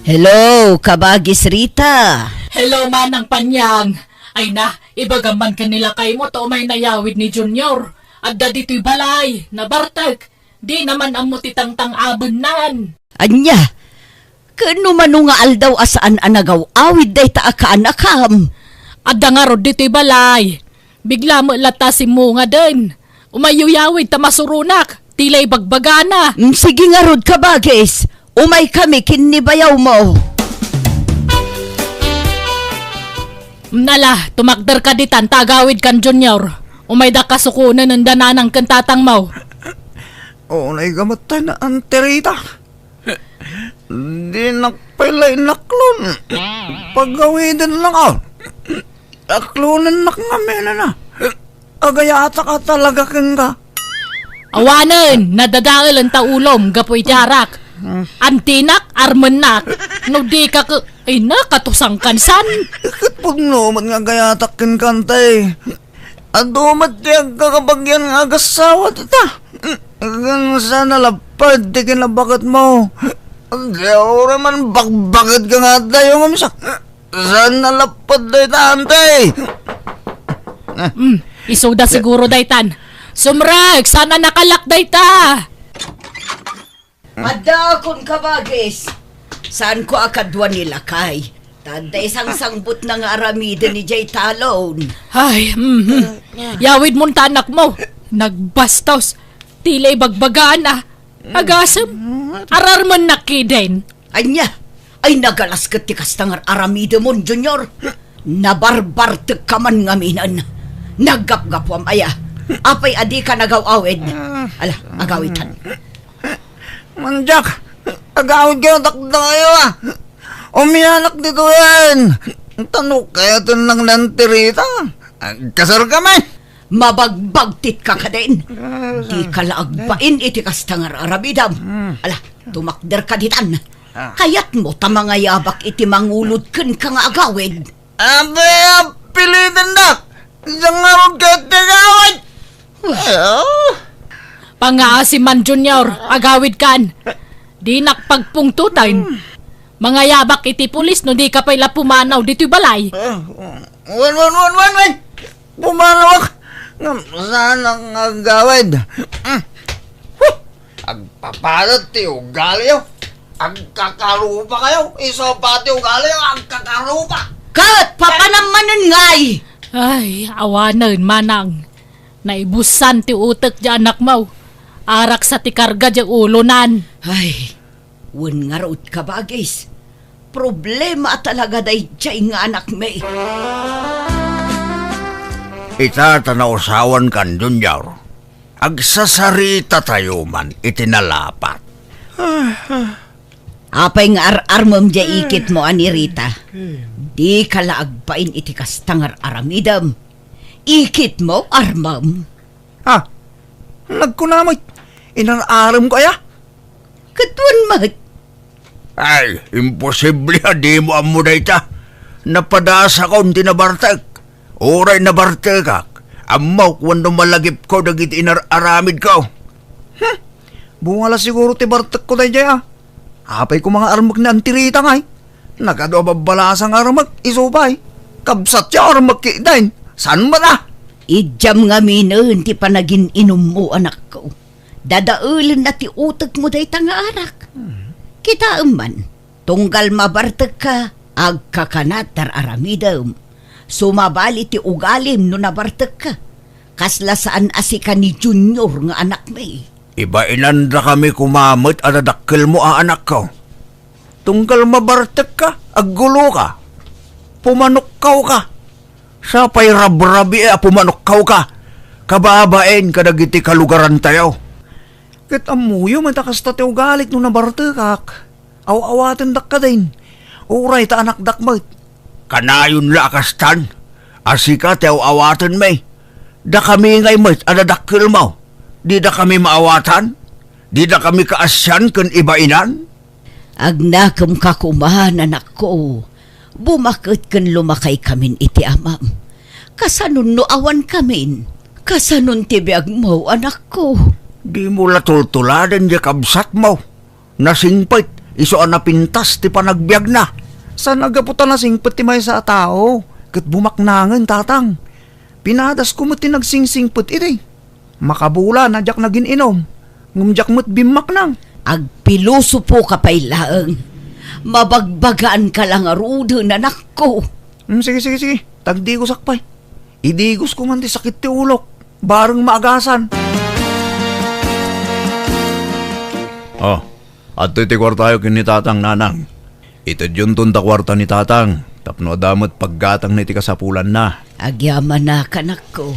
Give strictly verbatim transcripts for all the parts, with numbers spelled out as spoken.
Hello, kabagis Rita. Hello, Manang Panyang. Ay na, ibagam man ken ni lakaymo ta umay nayawid ni Junior. Adda ditoy balay, nabartek. Di naman ammo ti tangtang-abennan. Ania? Ken no mano nga aldaw a saan a nagaw-awid dayta a kaanakam? Adda ngarud ditoy balay. Bigla met latta simmungaden. Umayyo yawid ta masuronak. Ti la ibagbagana. Mm, sige ngarud, kabagis. Umay kami ken ni bayawmo. Mm, ala, tumakderka ditan ta agawidkan, Junior. Umayda kasukonen enda nanang ken tatangmo. Unay gamatay na, Auntie Rita. Dinak pay la inaklon. Pagawiden lang, ah. Aklonennak ngamin, ana. Agayatak a talaga kenka. Awanen, nadadaelen ta ulom gapu iti arak. Antinak, armennak. No di ka ke-, ay na, katusang kansan. Ket pudno met nga agayatak kenka, Auntie. Adu met ti agkakabagian nga agassawa dita. Ken saan a lapad ti kinabaketmo. Di uray man bakbaket ka nga adayo ngem sa-, saan a lapad dayta, Auntie. Mm, isuda siguro daytan. Sumrek, saan a nakalak dayta? Addaakon, kabagis. Saanko a kadua ni lakay. Ta adda isangsangbutna nga aramiden idiay talon. Ay, mhm. Yawidmon ta anakmo. Nagbastos. Ti la ibagbagana. Agasem. Ararmennak kiden. Ania? Ay, nagalas ket ti kasta nga ar-aramidemon, Junior. Nabarbartekka man ngaminen. Naggapgapuam aya. Apay a dika nagaw-awid? Ala, agawidtan. Mandiak, agawidkayo dakdakayo, ah. Umianak ditoyen. Ta no kayaten lang ni Auntie Rita, agkasarkami. Mabagbagtit ka kadin. Ah, dika la agbain iti kasta nga ar-aramidem. Hmm. Ala, tumakderka ditan. Ah. Kayatmo ta mangayabak iti mangulod kenka nga agawid. Apay a pilitendak? Diak ngarud ket ti agawid. Ay, ah. Pangngaasim man, Junior, agawidkan. Dinak pagpungtoten. Mangayabak iti pulis no dika pay la pumanaw ditoy balay. Ah, wen, wen, wen, wen, wen. Pumanawak. Ngem saanak nga agawid. Mm. Huh! Agpapadet ti ugaliyo. Agkakarupa kayo. Isu pay ti ugaliyo, agkakarupa. Ket papanam manen ngay? Ay, awanen, manang. Naibusan ti utek ti anakmo. Arak sa ti karga ti ulonan. Ay, wen ngarud, kabagis. Problema a talaga daydiay nga anakmi. Ita ta nausawankan, Junior. Agsasaritatayo man iti nalapat. Apay nga ar-armem diay ikitmo a ni Rita? Dika la agbain iti kasta nga ar-aramidem. Ikitmo, armem. Ah, nagkuna met, inar-aremko aya? Ket wen met. Ay, imposible a dimo ammo dayta. Napadasakon ti nabartek. Uray nabartekak, ammok wenno malagipko dagiti inar-aramidko. Hmm, bunga la siguro ti bartekko daydiay, ah. Apay koma nga armek ni Auntie Rita ngay? Nagadu a babbalasa nga armek, isu pay. Kabsatyo armek ketdin. Saan met a? Idiam ngaminen ti panagin-inummo, anakko. Dadaelenna ti utekmo dayta nga arak. Hmm. Kitaem man, tunggal mabartekka, agkakanat ti ar-aramidem. Sumabali ti ugalim no nabartekka. Kasla saan a sika ni Junior nga anakmi. Ibainandakami koma met a dadakkelmo a anakko. Tunggal mabartekka, agguloka. Pumanokkawka. Sapay rabrabii a pumanokkawka. Kababain kadagiti kalugarantayo. Ket ammoyo met a kasta ti ugalik no nabartekak. Aw-awatendak kadin. Uray ta anakdak met. Kanayon la a kastan, a sika ti aw-awatenmi. Dakami ngay met a dadakkelmo. Didakami maawatan? Didakami kaasian ken ibainan? Agnakemka koma, anakko. Bumaket ken lumakaykamin iti amam. Kasanon no awankamin? Kasanon ti biagmo, anakko? Dimo la tultuladen diay kabsatmo. Nasingpet, Isu a napintas ti panagbiagna. Saan a gapu ta nasingpet ti maysa a tao, ket bumaknangen, Tatang. Pinadasko met ti nagsingsingpet idi. Makabulan a diak nagin-inum, ngem diak met bimmaknang. Agpilosopo ka pay laeng. Mabagbagaanka la ngaruden, anakko. Hmm, sige, sige, sige. Tagdigosak pay. Idigosko man ti sakit ti ulok. Bareng maagasan. Oh, adtoy ti kuartayo ken ni Tatang, Nanang. Itedyonton ta kuarta ni Tatang tapno adda met paggatangna iti kasapulanna. Agyamanak, anakko.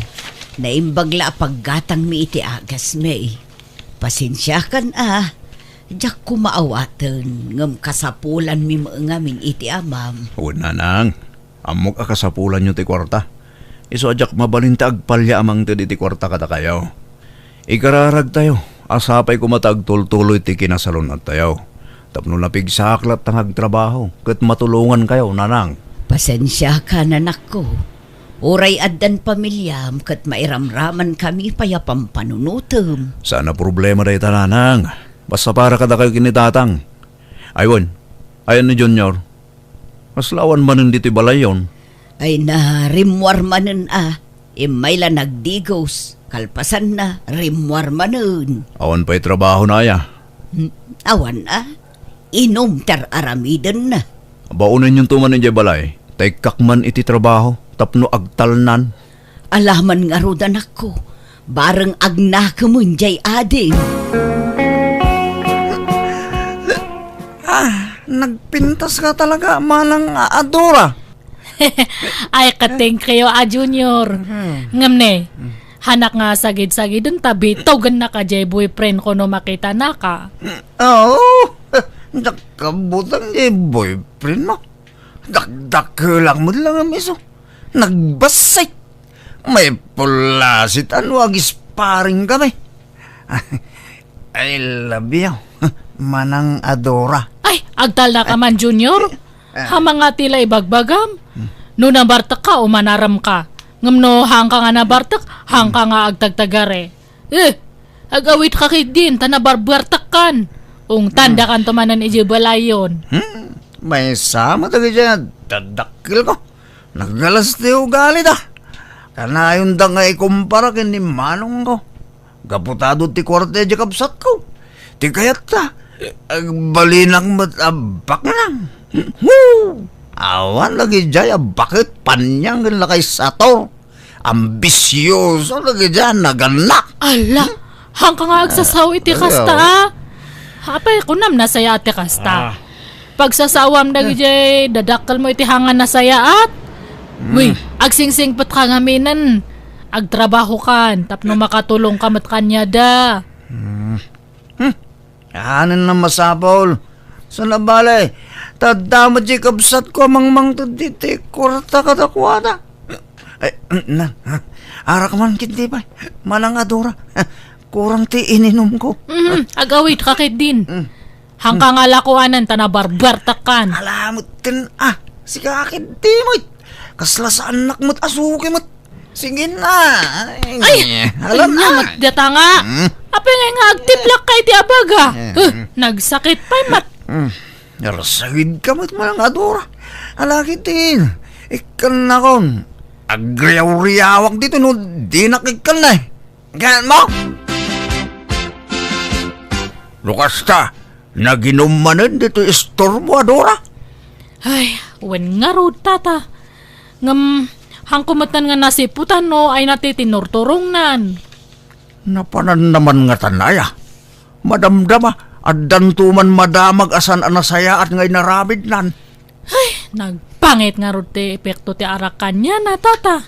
Naimbag la a paggatangmi iti agasmi. Pasensiakan a, diak koma awaten, ngem kasapulanmi met ngamin iti amam. Wen, Nanang, ammok a kasapulanyo ti kuarta. Isu a diak mabalin ti agpalya a mangted iti kuarta kadakayo. Ikararagtayo a sapay koma ta agtultuloy ti kinasalun-attayo tapno napigsaak latta nga agtrabaho ket matulongankayo, Nanang. Pasensiakan, anakko. Uray addan pamiliam ket mairamramankami pay a pampanunotem. Saan a problema dayta, Nanang. Basta para kadakayo ken ni Tatang. Ay wen, ayan ni Junior? Kasla awan manen ditoy balayyon? Ay na, rimmuar manen a. Immay la nagdigos. Kalpasanna, rimmuar manen. Awan pay trabahona aya? Hmm, awan a. Inum ti ar-aramidenna. Baonenyon to man idiay balay, ta ikkak man iti trabaho tapno agtalnan. Alaman ngarud, anakko, bareng agnakemen diay adim. Ah, nagpintas ka talaga, manang a-, Adora. Ay, katengkayo a Junior. Hmm. Ngem ne, hmm, hanak nga sagid-sagiden ta bitogennak a diay boyfriend ko no makitanaka. Oo, diak kabutang diay boyfriend mo. Dakdakelak met la nga miso. Nagbassit. Maipullasit a no agisparing kami. I love you, manang Adora. Ay, agtalna ka man, Junior. Ah. Ha, mangati la ibagbagam. Hmm. No nabartek ka o manaram ka. Ngem no haanka nga nabartek, haanka nga agtagtagare. Eh, agawid ka ketdin, ta nabarbartek kan. Ungtan, hmm, dakan to manen idiay balayyon. Hmm, maysa met dagiti a dadakkel ko. Nagalas ti ugali da. Kanayon da nga ikumpara ken ni manong ko. Gapu ta adu ti kuarta idiay kabsat ko. Ti kayat ta, agbalinak met a baknang. Woo! Awan lagi diay a baket, paniang ken lakay sator. Ambisioso lagi diay a nagannak. Ala, haanka nga agsasaw iti kasta, ah. Apay, kunam nasayaat ti kasta. Ah. Pagsasawam dagidiay dadakkel mo iti haanka nasayaat. Mm. Uy, agsingsingpet ka ngamin. Agtrabaho kan tapno makatulong ka met kaniada. Mm. Hmm. Anen a masapul. Saan a bale, ta adda met diay kabsat ko a mangmangted iti kuarta kadakuada. Ay, na, arak man ketdi pay, manang Adora. Kurang ti ininum ko. Mm, agawid ka ketdin. Mm. Haanka nga lakuanan ta nabarbartek kan. Ala met ken, ah, sika ketdi met. Kasla saannak met a suki met. Sige na. Ay, ala na. Ania met data nga. Hmm? Apay nga agtiplak ka iti abaga? Eh. Huh, nagsakit pay met. Hmm. Narsagid ka met, manang Adora. Ala ketdin. Ikkannakon. Agriaw-riawak ditoy no dinak ikkanna. Gaan mo? No kasta, naginum manen ditoy istor mo, Adora? Ay, wen ngarud, tata. Ngem, haanko metten nga nasiputan no ay natitinuturongnan. Napanannaman ngatan aya. Madamdama, addanto man madamag a saan a nasayaat nga inaramidnan. Ay, nagpangit ngarud ti epekto ti arak kaniana, tata.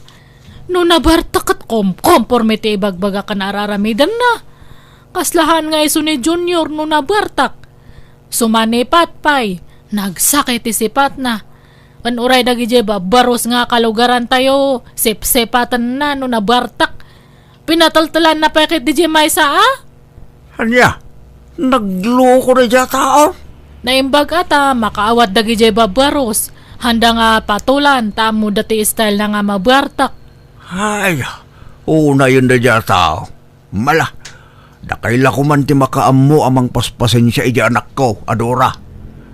No nabartek ket kom-, komporme ti ibagbaga ken ar-aramidenna. Kasla haan nga isu ni Junior no nabartek. Sumanipat pay, nagsakit ti sipatna. Ken uray dagidiay babbarus nga kalugarantayo, sipsipatenna no nabartek. Pinateltelanna pay ketdi diay maysa a? Ania? Nagloko daydiay a tao? Naimbag a ta makaawat dagidiay babbarus. Haanda nga patolan ta ammoda ti style na nga mabartek. Ay, unayen daydiay a tao. Mala, dakay la koman ti makaammo a mangpaspasensia idiay anakko, Adora.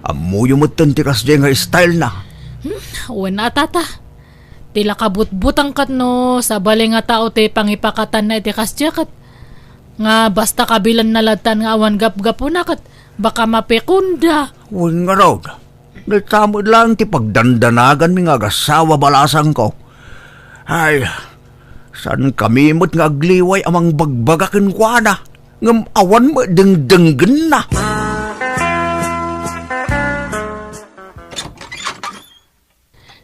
Ammoyo metten ti kasdiay nga style na. Hmm, wen a, tata. Ti la kabutbutang ket no sabali nga tao ti pangipakatanna iti kasdiay ket nga basta kabilanna lattan nga awan gapgapuna ket baka mapikonda. Wen ngarud, dayta met laeng ti pagdandanaganmi nga agassawa balasangko. Ay, saankami met nga agliway a mangbagbaga kenkuana, ngem awan met dengdenggenna.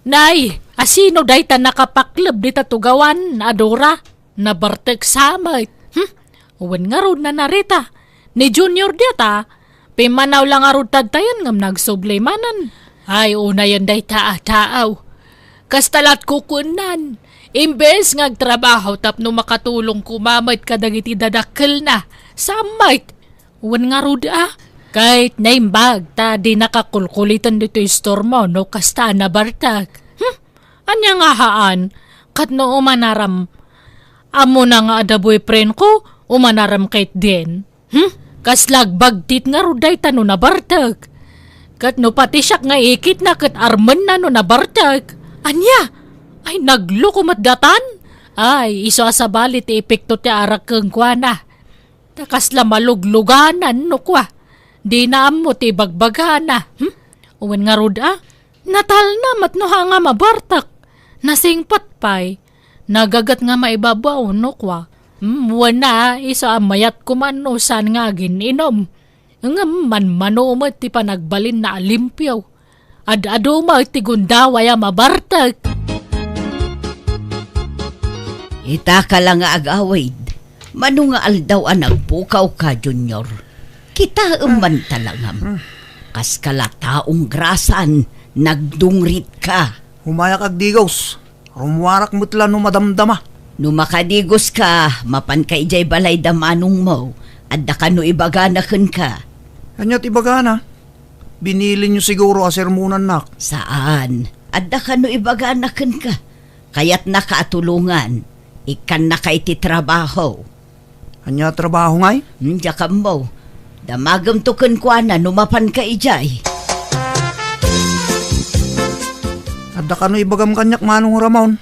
Nay, asino dayta nakapakleb dita tugawan, a Dora? Nabartek sa met. Hmm? Wen ngarud na narita. Ni Junior diata, pimmanaw la ngarud tadtayen ngem nagsubli manen. Ay, unayen dayta a taaw. Kasta lat kukuennan. Imbes nga agtrabaho tapno makatulong koma met kadagiti dadakkelna, sa met. Wen ngarud a, ket naimbag ta di nakakulkuliten ditoy istormo no kasta a nabartek. Hmm? Ania nga haan? Ket no umanaram, ammona nga adda boyfriend ko, umanaram ketdin. Hmm? Kasla agbagtit ngarud dayta no nabartek. Ket no pati siak nga ikitna ket armenna no nabartek. Ania? Ay, nagloko met datan? Ay, isu a sabali ti epekto ti arak kenkuana. Ta kasla malugluganan no kua, dina ammo ti ibagbagana. Hmm? Wen ngarud a, natalna met no haan nga mabartek. Nasingpet pay, nagaget nga maibabaw no kua. Hmm, wen a, isu a mayat koma no saan nga agin-inom. Ngem manmano met ti panagbalinna a limpio. Ad-adu met ti gundaway a mabartek. Ita ka la nga agawid, mano nga aldaw a nagpukawka, Junior? Kitaem man talangam. Kaska la taong grasan, nagdungritka. Umayak agdigos. Rummuarak met la no madamdama. No makadigoska, mapanka idiay balay da manongmo. Adda kano ibagana kenka. Ania ti ibagana? Binilinyo siguro a sermonannak. Saan. Adda kano ibagana kenka. Kayatnaka a tulongan. Ikkannaka iti trabaho. Ania a trabaho ngay? Hmm, diak ammo. Damagemto kenkuana no mapanka idiay. Adda kano ibagam kaniak, Manong Ramon?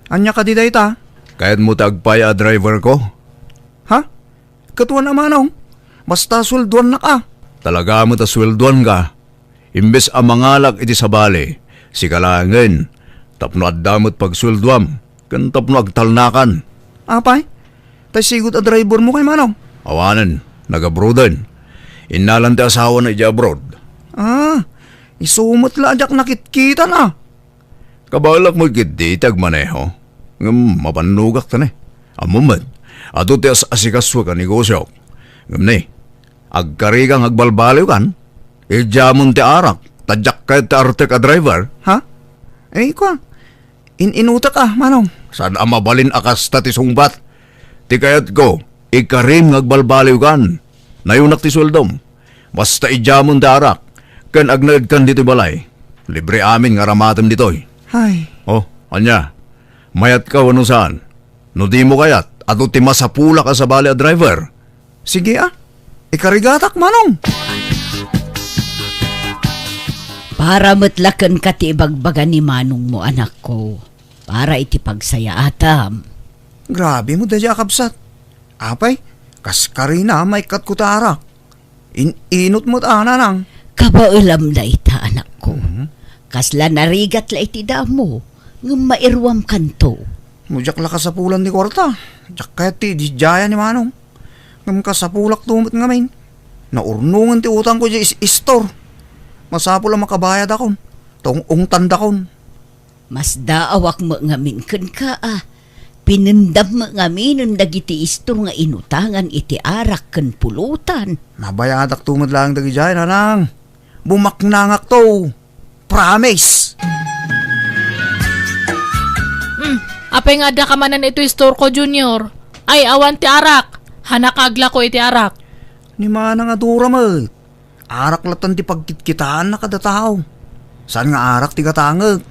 Ania kadi dayta? Kayatmo ti agpay a driver ko? Ha? Ket wen a, Manong. Basta sueldoannak a. Talaga met a sueldoanka. Imbes a mangalak iti sabali, sika laengen, tapno adda met pagsueldoam, ken tapno agtalnakan. Apay, tay sigud a drivermo kay, Manong? Awanen, nag-abroaden. Innalan ti asawana idiay abroad. Ah, isu met la a diak nakitkitan a. Kabaelak met ketdi iti agmaneho, ngem mabannogak ta ne. Ammom met, adu ti as-asikasuek a negosiok. Ngem ne, agkarika nga agbalbaliwkan, idiamon ti arak, ta diak kayat ti artek a driver. Ha? Ay, kua, in-inutek a, Manong. Saan a mabalin a kasta ti sungbat. Ti kayatko, ikarim nga agbalbaliwkan. Nayunak ti sueldom. Basta idiamon ti arak, ken agnaedkan ditoy balay. Libre amin nga aramatem ditoy. Ay. Oh, ania? Mayatka wenno saan? No dimo kayat, adu ti masapulak a sabali a driver. Sige a. Ikarigatak, Manong. Para met la kenka ti ibagbaga ni manongmo, anakko. Para iti pagsayaatam. Grabe mo daydiay a kabsat. Apay, kas karina, maikkatko ti arak. In-inut met a, nanang. Kabaelam dayta, anakko. Mhm. Kasla narigat la iti damo, ngem mairuamkanto. No diak la kasapulan ti kuarta, diak kayat ti ididiayan ni Manong. Ngem kasapulakto met ngamin. Naurnongen ti utangko idiay is-, istor. Masapul a makabayadakon. Ta ung-ungtandakon. Masdaawak met ngamin kenka a. Pinendam met ngaminen dagiti istor nga inutangan iti arak ken pulutan. Mabayadakto met laeng dagidiay, nanang. Bumaknangakto. Promise. Hmm, apay nga addaka manen iti istorko, Junior? Ay, awan ti arak. Hanaka aglako iti arak. Ni manang a Dora met. Arak lattan ti pagkitkitaanna kada tao. Saan nga arak ti gatangek?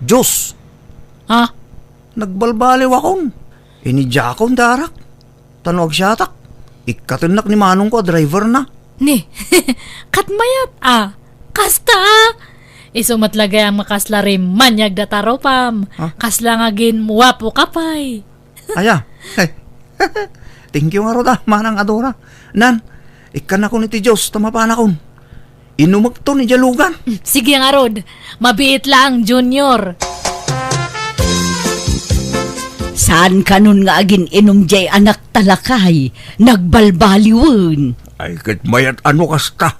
Diyos. Ha? Nagbalbaliwakon. Inidiakon ti arak. Ta no agsiatak, ikkatennak ni manongko a driverna. Ni, ket mayat a. Kasta! Isu met la gayam nga kasla rimaniag data rupam. Ha? Kasla nga agin-uwapoka pay. Aya. Thank you ngarud, a, Manang Adora. Nan, ikkannakon iti Dios ta mapanakon. Inumekton idiay lugan. Sige ngarud, mabiit laeng, Junior. Saan kanon nga agin-inum diay anakta, lakay? Nagbalbaliwen. Ay, ket mayat a no kasta.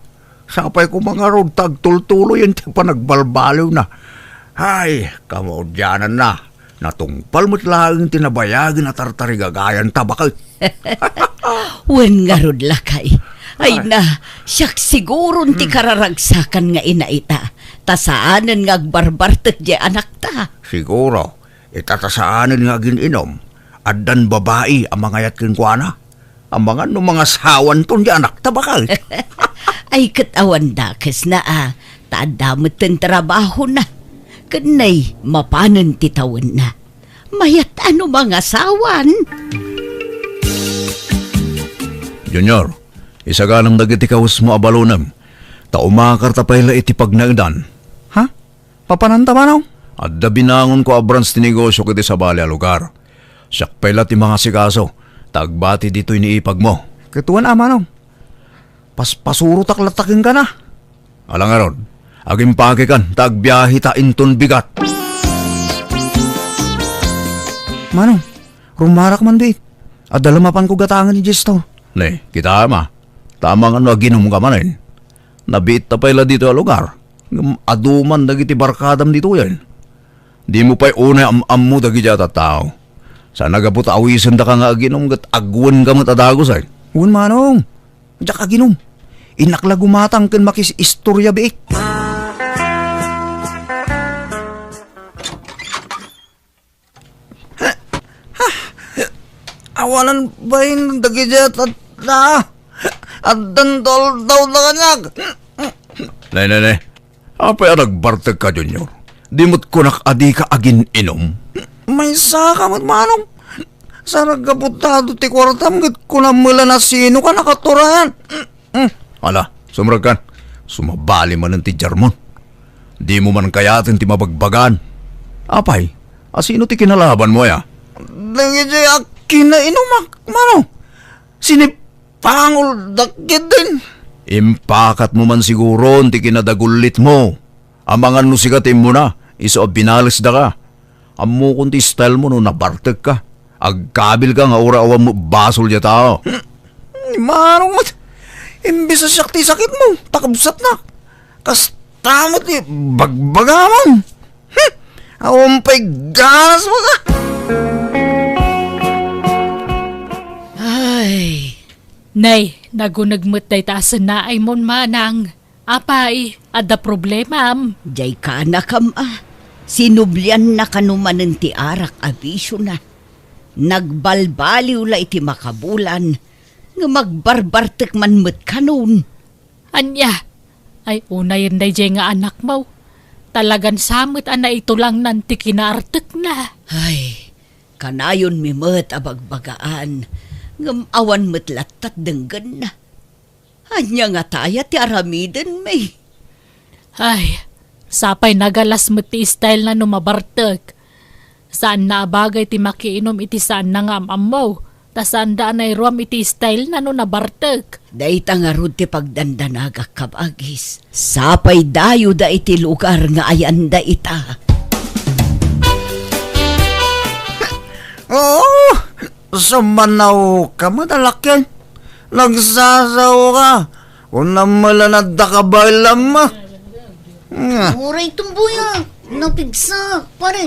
Sapay koma ngarud ta agtultuloyen ti panagbalbaliwna. Ay, kamaudiananna, natungpal met laeng ti nabayagen a tartarigagayanta baket. Wen ngarud, lakay. Ay. Ay na, siak siguron ti, hmm, kararagsakan nga ina ita, ta saanen nga agbarbartek diay anakta. Siguro, ita ta saanen nga agin-inum, addan babai a mangayat kenkuana. Amangan no mangasawanton diay anakta, baket. Ay, ket awan dakesna, a, ta adda metten trabahona. Ken nay, mapanen ti tawenna. Mayat a no mangasawan. Junior, isaganam dagiti kawesmo a balonem, ta umakarta pay la iti pagnaedan. Ha? Papananta, Manong? Adda binangonko a branch ti negosio iti sabali a lugar. Siak pay la ti mangasikaso, ta agbati ditoy ni ipagmo. Ket wen a, Manong. Paspasurotak latta kenka. Ala ngarud, agimpakekan ta agbiaheta inton bigat. Manong, rumarak man biit. Adda la mapanko gatangen idiay store. Ne, kitaem a. Ta amangan no aginumka manen. Nabiitta pay la ditoy a lugar. Ngem adu man dagiti barkadam ditoyen. Dimo pay unay am-ammo dagiti a tattao. Saan a gapu ta awisendaka nga aginum ket agwenka met a dagusen. Wen, Manong. Diak aginum. Innak la gumatang ken makis-istoria biit. Awanan bain dagiti a tattao. Addan toldaw da kaniak. Nay, nay, nay. Apay a nagbartekka, Junior? Di met kunak a dika agin-inum? Maysaka met, Manong. Sarag a putado ti kuartam ket kunam met la no sinoka nakaturayan. Mm. Ala, sumrekkan. Sumabali manen ti jarmon. Dimo man kayaten ti mabagbagaan. Apay, a sino ti kinalabanmo, aya? Dagiti a kinainumak, Manong. Sinipangoldak ketdin. Impakatmo man siguron ti kinadagullitmo. Amangan no sika ti immuna, isu a binalesdaka. Ammokon ti stylemo no nabartekka. Agkabilka nga uray awan met basol diay tao. Hmm, Manong met, imbes a siak ti sakitmo, ta kabsatnak. Kasta met ti bagbagamon. Hmm, awan pay ganasmo ka. Ay. Nay, naguneg met dayta a senaaymon, Manang. Apay, adda problemam? Diay kaanakam a. Sinublianna kano manen ti arak a bisiona. Nagbalbaliw la iti makabulan, ngem agbarbartek man met kanon. Ania? Ay, unayen daydiay nga anakmo. Talagan sa met a naitulangnan ti kinaartekna. Ay, kanayonmi met a bagbagaan, ngem awan met lattat denggenna. Ania ngata aya ti aramidenmi? Ay, sapay nagalas met ti stylena no mabartek. Saanna a bagay ti makiinum iti saanna nga am-ammo, ta saanda a nairuam iti stylena no nabartek. Dayta ngarud ti pagdandanagak, kabagis. Sapay dayoda iti lugar nga ayanda ita. Oo, sumanawka met a lakian. Nagsasaoka. Kunam met la no adda kabaylam. Nga. Uray tumboy a. Napigsa, pare.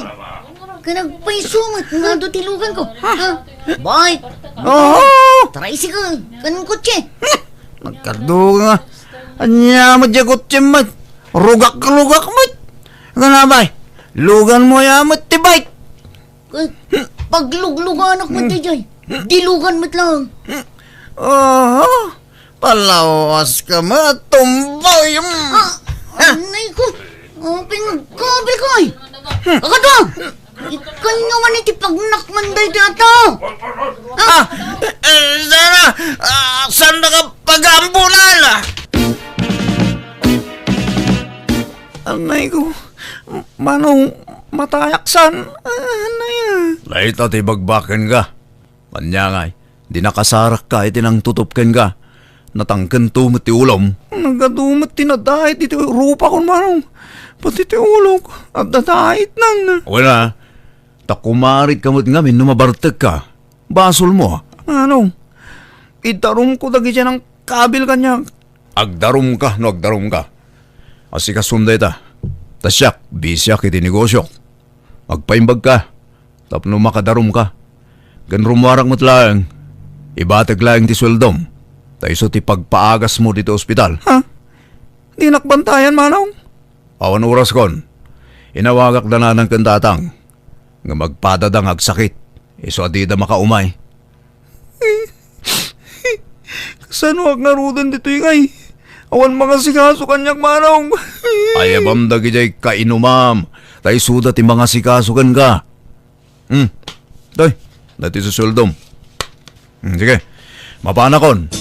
Kanagpayso met nga adu ti lugan ko. Ha? Bike. Oo. Tricycle. Kanang kotse. Nagkaduga nga. Ania met diay kotse met. Rugak-rugak met. Kanabay. Luganmo aya met ti bike. Eh, paglugluganak met daydiay. Dilugan met lang. Oho, palawas ka met, tumboy. Ah, anay ko. Oh, pingkabil ko ay. Kakadwa! Ikan nyo man iti pagnakman daydiay a tao. Ah, eh, sana, ah, saan na ka pag-aambunan? Manong, matayak san? Ah, ano yan? Layta ti bagbaken ka. Ania ngay, di nakasarakka iti nangtutup kenka. Natangkento met ti ulom. Nagadu met ti nadait iti rupakon, Manong. Pati ti ulok, adda daitnan. Wen a, ta kumaritka met ngamin no mabartekka. Basolmo. Manong, idarumko dagiti nangkabil kaniak. Agdarumka no agdarumka. Asikasom dayta. Ta siak, bisiak iti negosiok. Agpaimbagka tapno makadarumka. Ken rummuarak met laeng, ibatek laeng ti sueldom, ta isu ti pagpaagasmo ditoy ospital. Ha? Dinak bantayan, Manong? Awan oraskon. Inawagak da nanang ken tatang. Ngem agpadada nga agsakit, isu a dida makaumay. Kasanoak ngaruden ditoy ngay? Awan mangasikaso kaniak, Manong. Ayabam dagidiay kainumam, ta isuda ti mangasikaso kenka. Hmm. Toy, dati susueldom. Hmm, sige. Mapanakon.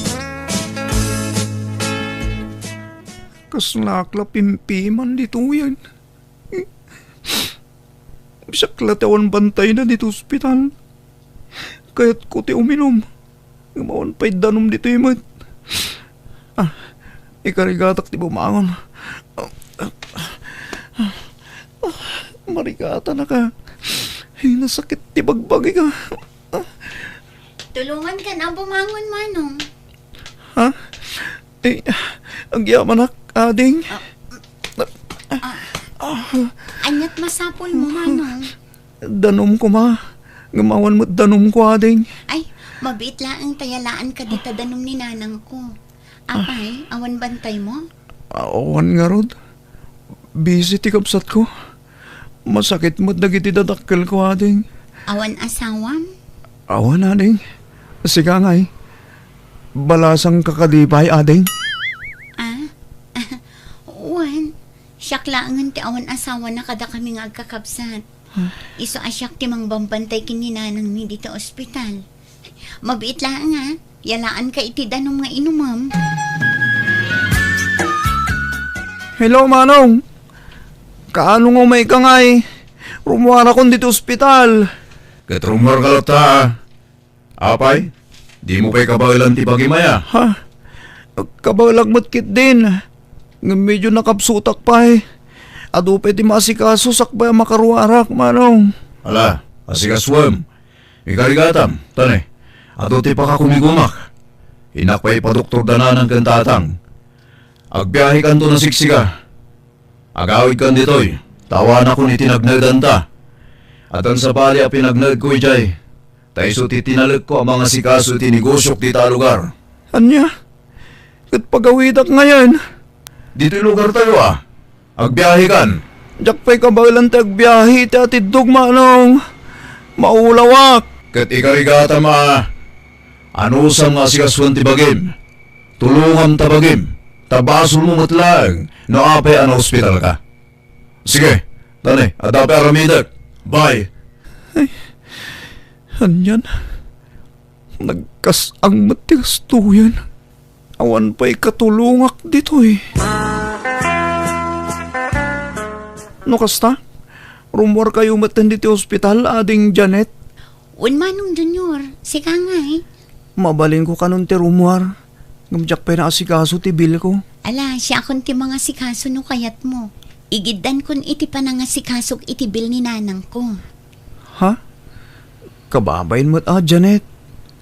Kaslaak la pimpiman ditoyen. Siak la ti awan bantayna ditoy ospital. Kayatko ti uminum. Ngem awan pay danum ditoy met. Ah, ikarigatak ti bumangon. Ah, ah, ah, marigatanaka. Ay, nasakit ti bagbagik. Tulonganka a bumangon, Manong. Ha? Eh, agyamanak, ading. Ah, ah, aniat masapulmo, Manong? Danum koma. Ngem awan met danumko, ading. Ay, mabiit laeng ta yalaanka dita danum ni nanangko. Apay, awan bantaymo? Awan ngarud. Busy ti kabsatko. Masakit met dagiti dadakkelko, ading. Awan asawam? Awan, ading. Sika ngay. Balasangka kadi pay, ading? Ah? Wen, siak laengen ti awan asawana kadakami nga agkakabsat. Isu a siak ti mangbambantay ken ni nanangmi dita ospital. Mabiit laeng a, yalaanka iti danum nga inumem. Hello, Manong. Kaano nga umayka ngay? Rummuarakon ditoy ospital. Ket rummuarka latta. Apay, dimo pay kabaelan ti bagim aya? Ha? Kabaelak met ketdin. Ngem medio nakabsutak pay. Adu pay ti maasikaso sakbay a makaruarak, Manong. Ala, asikasuem. Ikarigatam, tane, adu ti pakakumigumak. Innak pay ipadoktorda nanang ken tatang. Agbiahekanto a sigsiga. Agawidkan ditoy, ta awanakon iti nagnaedanta. Addan sabali a pinagnaedko idiay, ta isu ti tinalekko a mangasikaso iti negosiok dita a lugar. Ania? Ket pagawidak ngayen? Ditoy lugartayo a. Agbiahekan. Diak pay kabaelan ti agbiahe iti atiddog, Manong. Maulawak. Ket ikarigatam a, anusam nga asikasuan ti bagim? Tulongam ta bagim, ta basolmo met laeng no apay a naospitalka. Sige, tane, adda pay aramidek. Bye. Ay, anian? Nagkas-ang met ti gastoyen. Awan pay katulongak ditoy. No kasta, rummuarkayo metten ditoy ospital, Ading Janet? Wen, Manong Junior, sika ngay. Mabalinko kanon ti rummuar, ngem diak pay naasikaso ti bilko. Ala, siakon ti mangasikaso no kayatmo. Igiddankon iti panangasikasok iti bil ni nanangko. Ha? Kababain met a, Janet.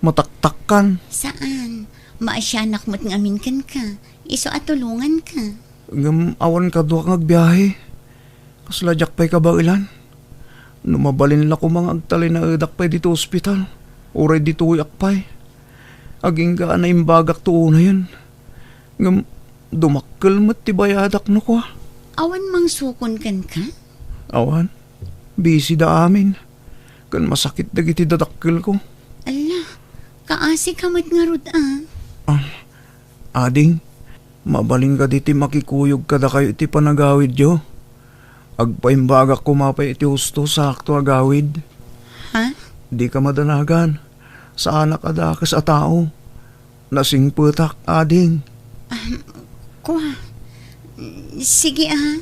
Mataktakkan. Saan. Maasianak met ngamin kenka. Isu a tulonganka. Ngem awan kaduak nga agbiahe. Kasla diak pay kabaelan. No mabalin la koma nga agtalinaedak pay ditoy ospital, uray ditoyak pay. Agingga a naimbagakto unayen. Ngem dumakkel met ti bayadak no kua. Awan mangsukon kenka? Awan. Busy da amin. Ken masakit dagiti dadakkelko. Alla, kaasika met ngarud a. Ah, Ading, mabalin kadi ti makikuyog kadakayo iti panagawidyo? Agpaimbagak koma pay iti husto sakto a gawid. Ha? Dika madanagan. Saanak a dakes a tao. Nasingpetak, Ading. Ahem, kua. Sige a.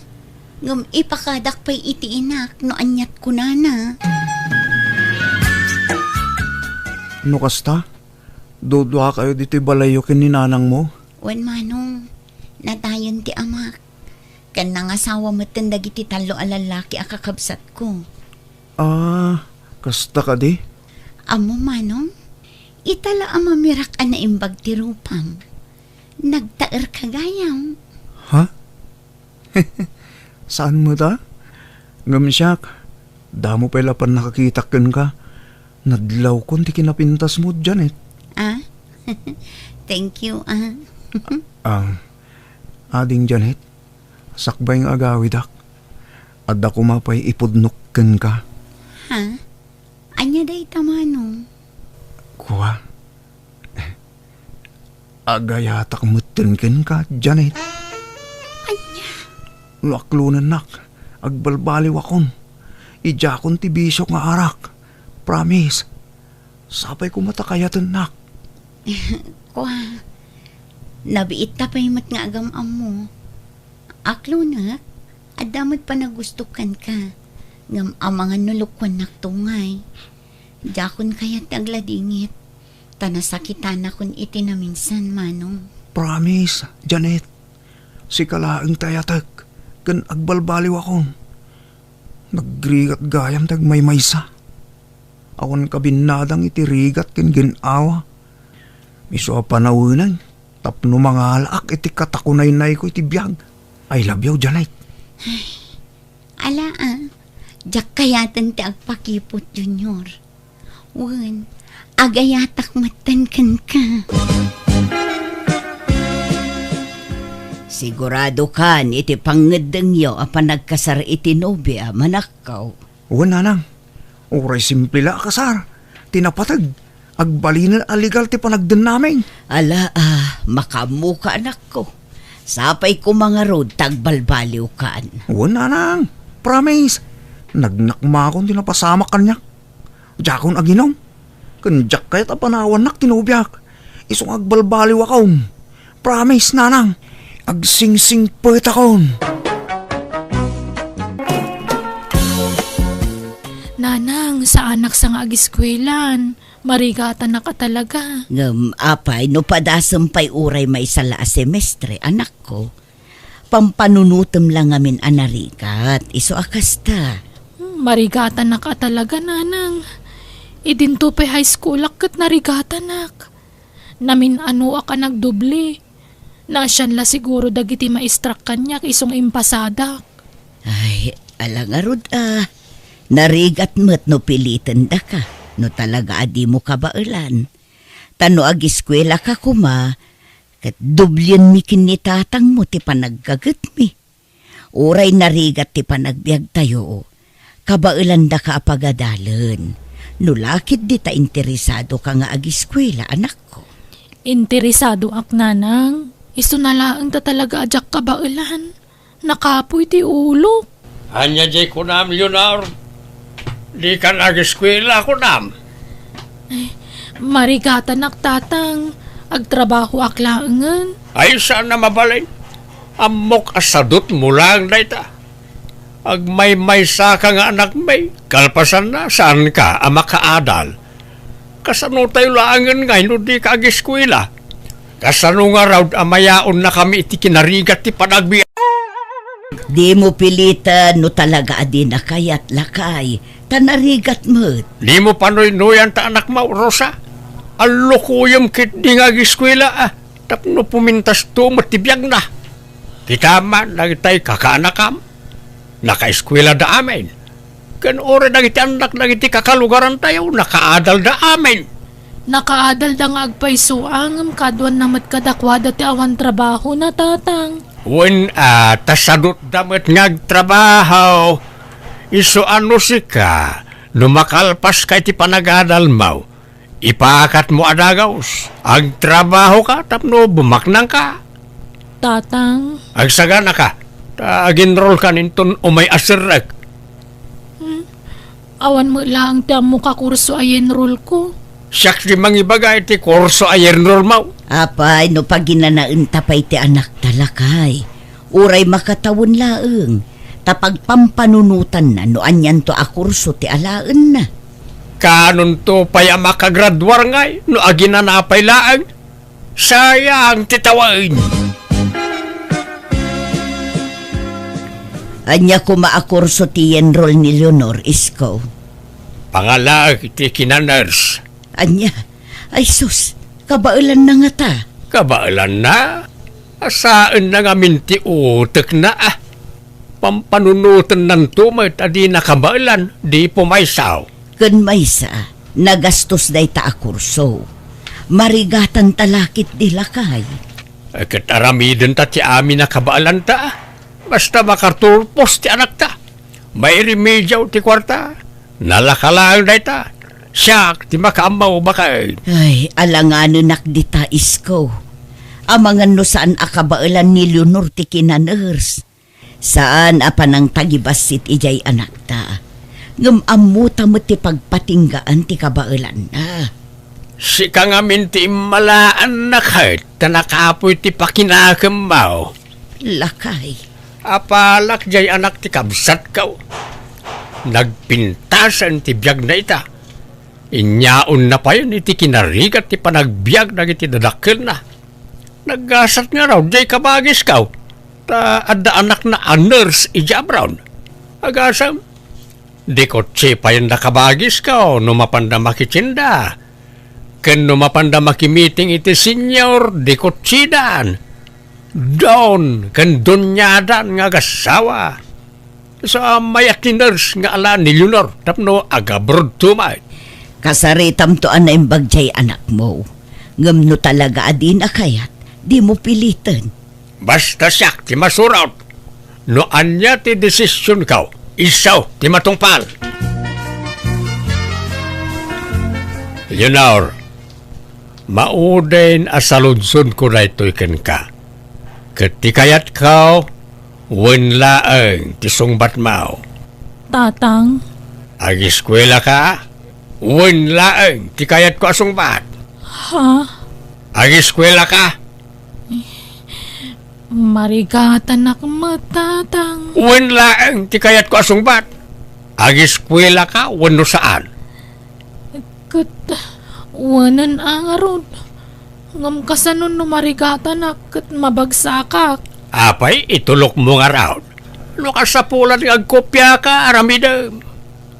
Ngem ipakadak pay iti inak no aniat kunana. No kasta, duduakayo ditoy balayyo ken ni nanangmo? Wen, Manong, nadayon ti amak. Ken nangasawa metten dagiti tallo a lallaki a kakabsatko. Ah, kasta kadi? Ammo, Manong, ita la a mamirak a naimbag ti rupam. Nagtaerka gayam. Ha? Saan met a? Ngem siak, damo pay la pannakakitak kenka. Nadlawkon ti kinapintasmo, Janet. Ah? Thank you, ah. Ah, ading Janet, sakbay nga agawidak, adda koma pay ipudnok kenka. Ha? Ania dayta, Manong? Kua, agayatak metten kenka, Janet. Ania? No aklonennak, agbalbaliwakon. Idiakon ti bisio nga arak. Promise. Sapay koma ta kayatennak. Kua, nabiitta pay met nga agam-ammo. Aklonek, adda met panagustok kenka. Ngem amangan no lukuennakto ngay. Diakon kayat ti agladingit, ta nasakitanakon iti naminsan, Manong. Promise, Janet. Sika laeng ti ayatek, ken agbalbaliwakon. Nagrigat gayam ti agmaymaysa. Awan kabinnadang iti rigat ken gin-awa. Isu a panawenay tapno mangalaak iti katakunaynayko iti biag. I love you, Janet. Ala, ah. Diak kayaten ti agpakiput, Junior. Wen, agayatak metten kenka. Sigurado kan iti pangngeddengyo a panagkasar iti nobia, manakkaw. Wen, nanang. Uray simple la a kasar. Ti napateg, agbalinen a legal ti panagdennamin. Ala, ah, makaammoka, anakko. Sapay koma ngarud ta agbalbaliwkan. Wen, nanang. Promise. Nagnakmakon ti napasamak kaniak. Diakon aginom. Ken diak kayat a panawannak ti nobiak. Isu nga agbalbaliwakon. Promise, nanang. Agsingsingpetakon. Nanang, saanak sa nga agiskuelan. Marigatanak a talaga. Ngem apay no padasem pay uray maysa la a semestre, anakko? Pampanunotem la ngamin a narigat, isu a kasta. Hmm, marigatanak a talaga, nanang. Idinto pay high schoolak ket narigatanak. Namin-anoak a nagdubli. Naasian la siguro dagiti maestrak kaniak isu nga impasadak. Ay, ala ngarud a. Narigat met no pilitendaka, no talaga a dimo kabaelan. Ta no agiskuelaka koma, ket dublienmi ken ni tatangmo ti panaggagetmi. Uray narigat ti panagbiagtayo, kabaelandaka a pagadalen. No la ketdi ta interesadoka nga agiskuela, anakko. Interesadoak, nanang. Isuna laeng ta talaga a diak kabaelan. Nakapuy ti ulok. Ania diay kunam, Leonor? Dikan agiskuela, kunam? Ay, marigatanak, tatang. Agtrabahoak laengen. Ay, saan a mabalin. Ammok a sadutmo laeng dayta. Agmaymaysaka nga anakmi, kalpasanna, saanka a makaadal. Kasano tayo laengen ngay no dika agiskuela? Kasano ngarud a mayaonnakami iti kinarigat ti panagbiag? Dimo piliten no talaga a dina kayat, lakay, ta narigat met. Dimo panuynuyan ta anakmo, Rosa. Allukoyem ketdi nga agiskuela, a, tapno pumintasto met ti biagna. Kita man dagiti kakaanakam, nakaeskuelada amin. Ken uray dagiti annak dagiti kakalugarantayo, nakaadalda amin. Nakaadalda nga agpayso, ngem kaduanna met kadakuada ti awan trabahona, tatang. Wen, a, ta sadutda met nga agtrabaho. Isu a no sika, no makalpaska iti panagadalmo, ipakatmo a dagus, agtrabahoka tapno bumaknangka. Tatang. Agsaganaka, ta aginrolkan inton umay a serrek. Hmm? Awan met laeng ti ammok a kurso a yenrolko. Siak ti mangibaga iti kurso a yenrolmo. Apay, no paginanaenta pay ti anakta, lakay. Uray makatawen laeng, ta pagpampanunotanna no anianto a kurso ti alaenna. Kaanonto pay a makagraduar ngay no aginana pay laeng? Sayang ti tawen. Ania koma a kurso ti i-enroll ni Leonor, Isko? Pangalaek iti kinanurse. Ania? Ay sus, kabaelanna ngata. Kabaelanna? Asaenna ngamin ti utekna, a. Pampanunotennanto met a dina kabaelan, di pumaysaw. Ken maysa, nagastos dayta a kurso. Marigatanta la ketdi, lakay. Ket aramidenta ti amin a kabaelanta, a. Basta makaturpos ti anakta. Mairemediaw ti kuarta. Nalaka laeng dayta. Siak ti makaammo, baket. Ay, alanganenak dita, Isko. Amangan no saan a kabaelan ni Leonor ti kinanurse. Saan a panangtagibassit idiay anakta. Ngem ammota met ti pagpatinggaan ti kabaelanna. Sika ngamin ti immalaanna ket ta nakapuy ti pakinakemmo. Lakay. Apalak diay anak ti kabsatko. Nagpintasen ti biagna ita. Inyaonna payen iti kinarigat ti panagbiag dagiti dadakkelna. Naggasat ngarud diay kabagisko, ta adda anakna a nurse idiay abroad. Agasem, di kotse payen da kabagisko no mapanda makitinda. Ken no mapanda makimiting iti senior, di kotsidan. Don ken doniadan nga agassawa. Sa mayat ti nurse nga ala ni Leonor tapno agabrodto met. Kasaritamto a naimbag diay anakmo. Ngem no talaga a dina kayat, dimo piliten. Basta siak ti masurot. No ania ti desisionko, isu ti matungpal. Leonor, mauden a saludsodko daytoy kenka. Ket ti kayatko, wen laeng ti sungbatmo. Tatang. Agiskuelaka, wen laeng ti kayatko a sungbat. Ha? Agiskuelaka. Marigatanak met, Tatang. Wen laeng ti kayatko a sungbat. Agiskuelaka wenno saan? Ket wenen a ngarud. Ngem kasano no marigatanak ket mabagsakak? Apay, itulokmo ngarud. No kasapulan nga agkopiaka, aramidem.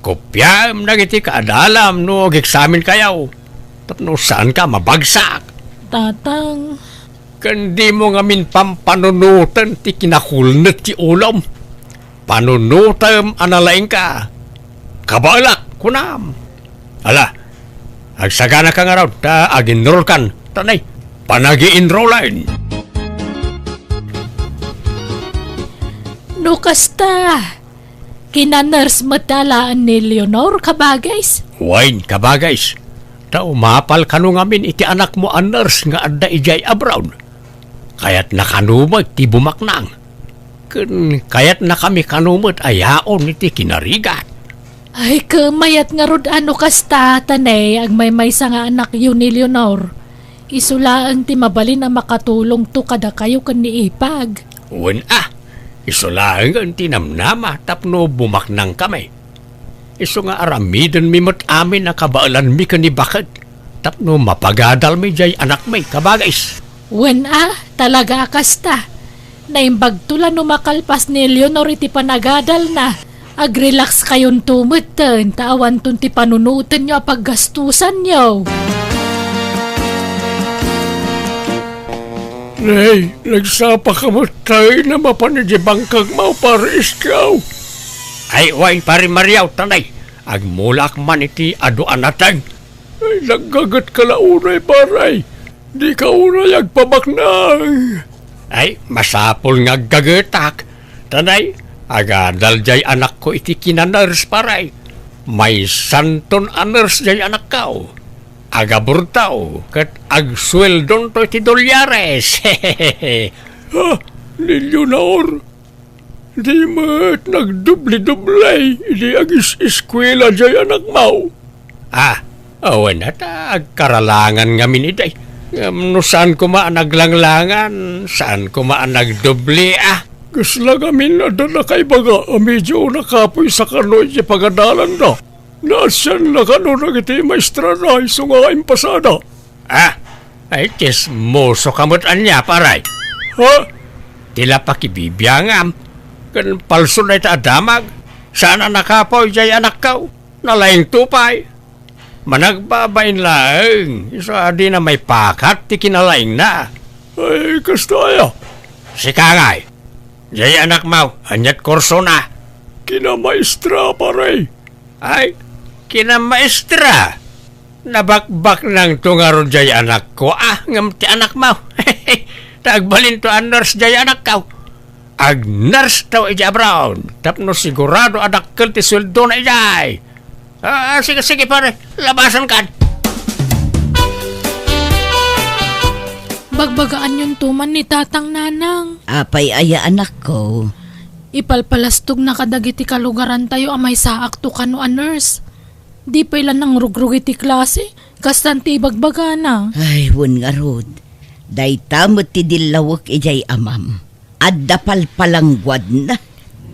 Kopiaem dagiti kaadalam no ageksaminkayo. Tapno saanka mabagsak. Tatang. Ken dimo ngamin pampanunoten ti kinakulnet ti ulom. Panunotem a nalaingka. Kabaelak, kunam. Ala, agsaganaka ngarud ta aginrolkan, ta nay, panagiinrolan. No kasta, kinanurse met alaen ni Leonor, kabagis? Wen, kabagis. Ta umapal kano ngamin iti anakmo a nurse nga adda idiay abroad. Kayatna kano met ti bumaknang. Ken kayatnakami kano met a yaon iti kinarigat. Ay, ket mayat ngarud a no kasta, ta nay, agmaymaysa nga anakyo ni Leonor. Isu laeng ti mabalin a makatulongto kadakayo ken ni Ipag. Wen a, isu laengen ti namnama tapno bumaknangkami. Isu nga aramidenmi met amin a kabaelanmi ken ni baket tapno mapagadalmi diay anakmi, kabagis. Wen a, talaga a kasta. Naimbagto la no makalpas ni Leonor iti panagadalna. Agrelax kayonto metten, ta awanton ti panunotenyo a paggastusanyo. Nay, nagsapaka met tay na mapan iti bangkagmo, Pare Isko. Ay, wen, Pare Mario, ta nay, agmulaak man iti adu a nateng. Ay, naggagetka la unay, Pare. Dika unay agpabaknang. Ay, masapul nga aggagetak. Ta nay, agadal diay anakko iti kinanurse, Pare. Maysanton a nurse diay anakko. Agabrodto, ket agsueldonto iti dolyares. Ha? Ni Leonor? Di met nagdubli-dubli idi agis-eskuela diay anakmo? Ah, awan ata agkaralangan ngamin idi. Ngem no saan koma a naglanglangan, saan koma a nagdubli, ah. Kasla ngamin adda nakaibaga a medyo nakapoysa kano iti pagadalanda. Naasianna kano dagiti maestrana isu nga impasada. Ah, ay, tsismoso ka met ania, pare. Ha? Ti la pakibibiangam, ken palso dayta a damag, saan a nakapoy jay anakko. Nalaingto pay. Managbabain laeng, isu a dina maipakat ti kinalaingna. Ay, kasta aya? Sika ngay, jay anakmo, ania't kursona? Kinamaestra, pare. Ay, kinamaestra? Nabakbaknangto ngarud jay anakko, ah, ngem ti anakmo. Ta agbalinto a nurse jay anakko. Ag-nurse daw idiay abroad, tapno sigurado a dakkel ti sueldona idiay. Ah, sige, sige, pare. Labasan kan. Bagbagaanyonto man ni Tatang, Nanang. Apay aya, anakko? Ipalpalastogna kadagiti kalugarantayo a maysaakto kano a nurse. Di pay la nangrugrug iti klase, kastan ti ibagbagana. Ay, wen ngarud. Dayta met ti dillawek idiay amam. Adda palpalangguadna.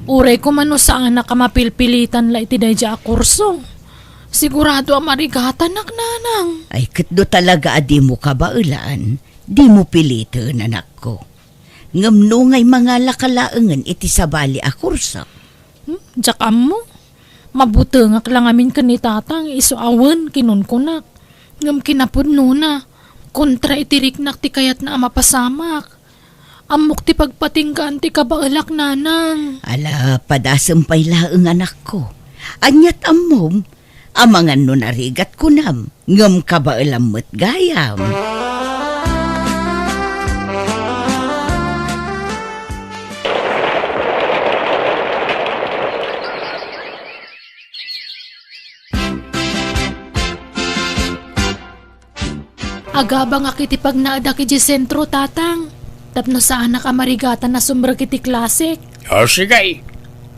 Uray koma no saanak a mapilpilitan la iti daydiay a kurso. Sigurado a marigatanak, Nanang. Ay, ket no talaga a dimo kabaelan, dimo piliten, anakko. Ngem no ngay mangalaka laengen iti sabali a kurso? Hmm, diak ammo. Mabutengak la ngamin ken ni Tatang, isu a wen kinunkunak. Ngem kinapudnona, kontra iti riknak ti kayatna a mapasamak. Ammok ti pagpatinggaan ti kabaelak, Nanang. Ala, padasem pay laeng, anakko. Ania't ammom? Amangan no narigat kunam, ngem kabaelam met gayam. Agabangak iti pagnaedak idiay sentro, Tatang, tapno saanak a marigatan a sumrek iti klasek. O, sige.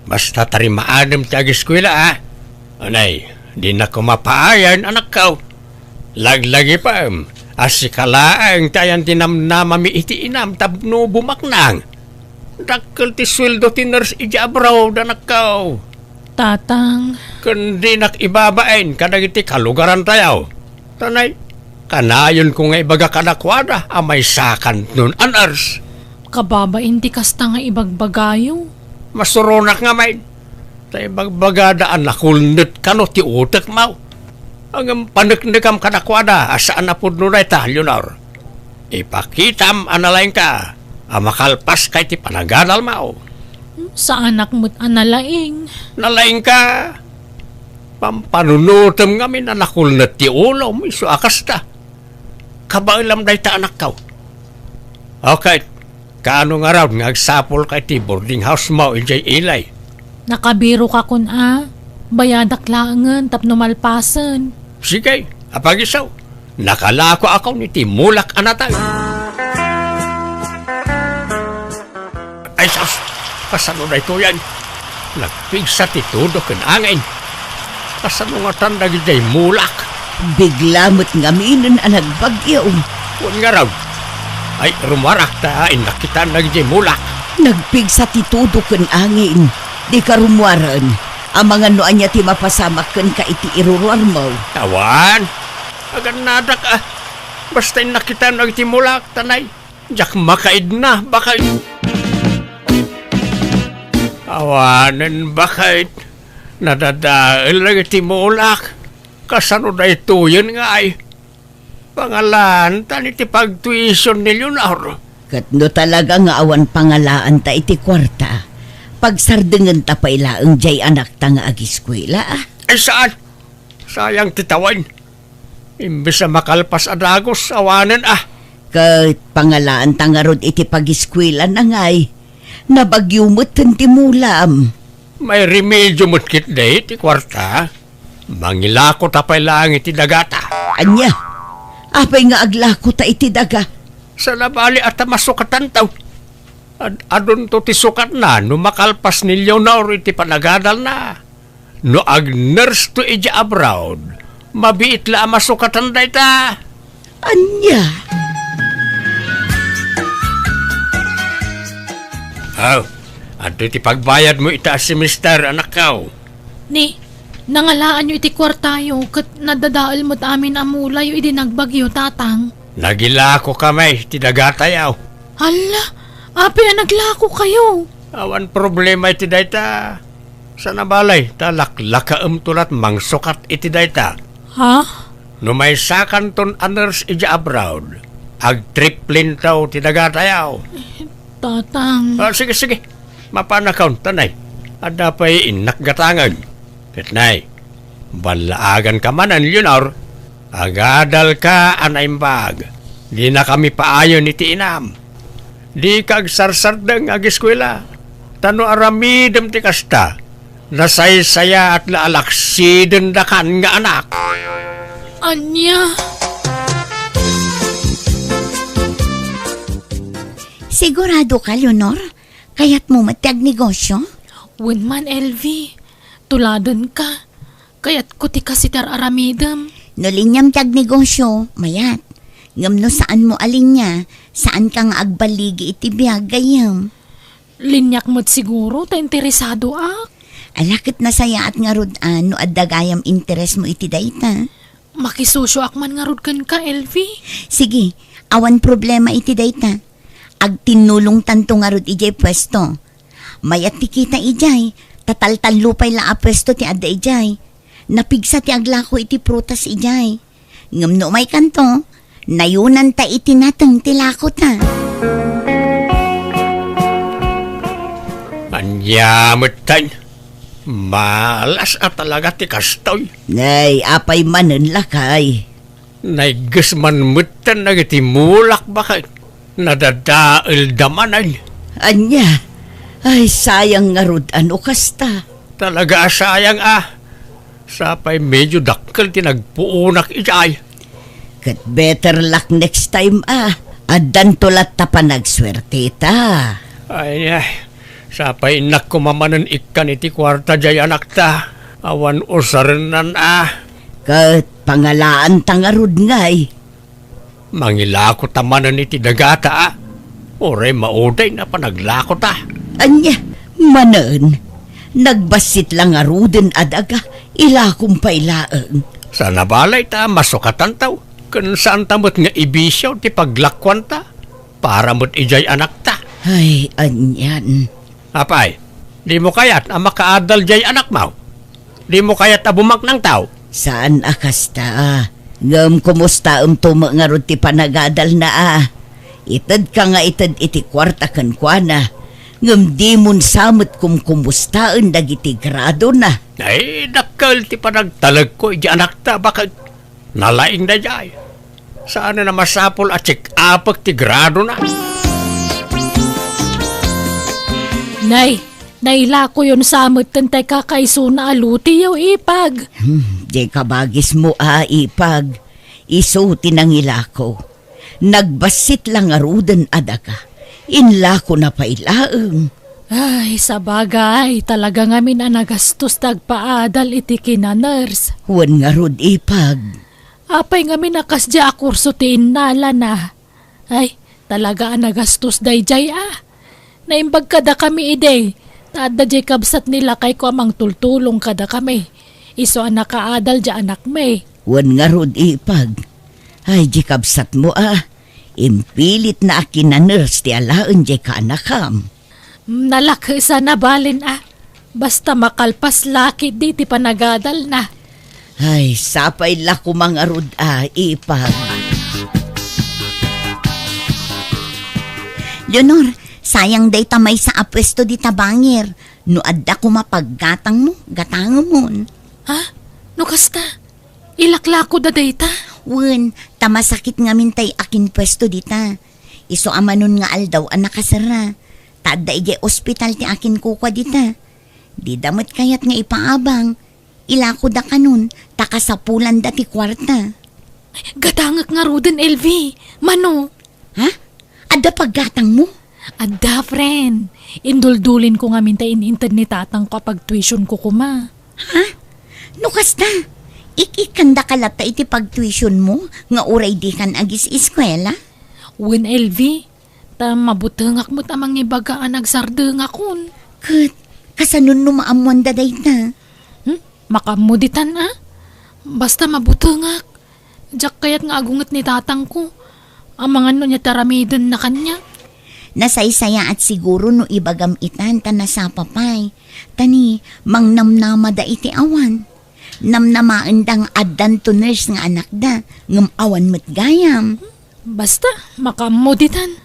Basta tarimaadem ti ageskuela, a. Anay, dinak koma paayan, anakko. Laglagipem a sika laeng ti ayan ti namnamami iti inam tapno bumaknang. Dakkel ti sueldo ti nurse idiay abroad, anakko. Tatang. Ken dinak ibabain kadagiti kalugarantayo. Ta nay, kanayonko nga ibaga kadakuada a maysakanton a nurse. Kababain ti kasta nga ibagbagayo. Masuronak ngamin. Ta ibagbagada a nakulnet kano ti utekmo. Ngem paneknekam kadakuada a saan a pudno dayta, Leonor. Ipakitam a nalaingka a makalpaska iti panagadalmo. Saanak met a nalaing. Nalaingka. Pampanunotem ngamin a nakulnet ti ulom, isu a kasta. Kabaelam dayta, anakko. Okay, kaano ngarud nga agsapulka iti boarding house mo idiay Ilay? Nakabirokakon a, bayadak laengen tapno malpasen. Sige, apag-isu, nakalakoakon iti mulak a natay. Ay sus, kasano daytoyen? Nagpigsa ti tudo ken angin. Kasano ngatan dagidiay mulak? Bigla met ngaminen a nagbagyo. Wen ngarud. Ay, rumuarak ta innak kitaan dagidiay mulak. Nagpigsa ti tudo ken angin. Dika rumuaren. Amangan no ania ti mapasamak kenka iti iruruarmo. Awan. Agannadak a. Basta innak kitaan dagiti mulak, ta nay. Diak makaidna, baket. Awanen, baket. Nadadael dagiti mulak. Kasano daytoyen ngay? Pangalaantan iti pagtuition ni Leonor. Ket no talaga nga awan pangalaanta iti kuarta, pagsardengenta pay laeng diay anakta nga agiskuela, a? Ay, saan? Sayang ti tawen. Imbes a makalpas a dagus, awanen a. Ket pangalaanta ngarud iti pagiskuelana ngay. Nabagyo metten ti mulam. Mairemedio met ketdi ti kuarta. Mangilakota pay laeng iti dagata. Ania? Apay nga aglakota iti daga? Saan a bali a ta masukatanto. Ad-, adunto ti sukatna no makalpas ni Leonor iti panagadalna. No ag-nurse to idiay abroad, mabiit la a masukatan dayta. Ania? Aw, Adtoy ti pagbayadmo ita a semester, anakko. Ni, nangalaanyo iti kuartayo ket nadadael met amin a mulayo idi nagbagyo, Tatang. Nagilako kami ti dagatayo. Hala, apay a naglakokayo? Awan problema iti dayta. Sana balay, ta laklakaemto lat mangsukat iti dayta. Ha? No maysakanton a nurse idiay abroad, agtriplinto ti dagatayo. Tatang. Ah, sige, sige. Mapanakon, tanay. Adda pay innak gatangen. Ket nay, ballaaganka manen, Leonor. Agadalka a naimbag. Dinakami paayen iti inam. Dika agsarsardeng nga ageskuela. Ta no aramidem ti kasta, nasaysayaat la a laksidendakan nga anak. Ania? Sigurado ka, Leonor? Kayatmo met ti agnegosyo? Wen man, Elvi. Tuladenka. Kayatko ti kasi ti ar-aramidem. No liniam ti agnegosyo, mayat. Ngem no saanmo a linia, saanka nga agballigi iti biag, gayyem. Liniak met siguro ta interesadoak. Ala ket nasayaat ngarud a no adda gayam interesmo iti dayta. Makisosioak man ngarud kenka, Elvi. Sige, awan problema iti dayta. Agtinnulongtanto ngarud idiay puesto. Mayat ti kita idiay, ta taltallo pay la a puesto ti adda idiay. Napigsa ti aglako iti prutas idiay. Ngem no umaykanto, nayonanta iti nateng ti lakota. Ania metten? Malas a talaga ti kastoy. Nay, apay manen, lakay? Naigges man metten dagiti mulak, baket. Nadadaelda manen. Ania? Ay, sayang ngarud a no kasta. Talaga a sayang a. Sapay medyo dakkel ti nagpuonak idiay. Ket better luck next time a. Addanto latta panagsuerteta. Ay, ay. Sapay innak koma manen ikkan iti kuarta diay anakta. Awan usarennan a. Ket pangalaanta ngarud ngay. Mangilakota manen iti dagata a. Uray maudayna panaglakota. Ania, manen, nagbassit la ngaruden a daga, ilakom pay laeng. Sana balay ta masukatanto, ken saanta met nga ibisio ti paglakuanta para met idiay anakta. Ay, anian. Apay, dimo kayat a makaadal diay anakmo? Dimo kayat a bumaknangto? Saan a kasta. Ngem kumustaemto met ngarud ti panagadalna a? Itedka nga ited iti kuarta kenkuana, ngem dimon sa met kumkumustaen dagiti gradona. Ay, dakkel ti panagtalekko iti anakta, baket. Nalaing daydiay. Saan a masapul a check-upek ti gradona? Nay, nailakoyon sa metten tay kakaisuna a lutiyo, ipag. Hmm, di kabagismo a, ipag. Isu ti nangilako. Nagbassit la ngaruden a daga. Inlakona pay laeng. Ay, sabagay, talaga ngamin a nagastos ti agpaadal iti kinaners. Wen ngarud, ipag. Apay ngamin a kasdiay a kurso ti innalana? Ay, talaga a nagastos daydiay a. Naimbag kadakami idi, ta adda diay kabsat ni lakayko a mangtultulong kadakami. Isu a nakaadal diay anakmi. Wen ngarud, ipag. Ay, diay kabsatmo a. Impilitna a kinaners ti alaen diay kaanakam. Nalakes a nabalen a. Basta makalpas la ketdi ti panagadalna. Ay, sapay la koma ngarud a, ipag. Leonor, sayang dayta maysa a puesto dita bangir. No adda koma paggatangmo, gatangemon. Ha? No kasta? Ilaklakoda dayta? Wen, ta masakit ngamin tay akinpuesto dita. Isu a manon nga aldaw a nakaserra. Ta adda idiay ospital ti akinkukua dita. Dida met kayat nga ipaabang. Ilakoda kanon, ta kasapulanda ti kuarta. Gatangek ngaruden, Elvi. Mano? Ha? Adda paggatangmo? Adda, friend. Induldulinko ngamin ta in-inted ni tatangko a pagtuitionko koma. Ha? No kasta, ik-ikkandaka latta iti pagtuitionmo nga uray dikan agis-eskuela? Wen, Elvi. Ta mabutengak met a mangibaga a nagsardengakon. Ket kasano no maammoanda dayta? Hmm? Makaammo ditan, a? Basta mabutengak. Diak kayat nga agunget ni tatangko. Amangan no ania ti aramidenna kaniak. Nasaysayaat siguro no ibagam itan ta nasapa pay. Ta ni, mangnamnamada iti awan. Namnamaenda nga addanto nurse nga anakda, ngem awan met gayam. Basta, makaammo ditan.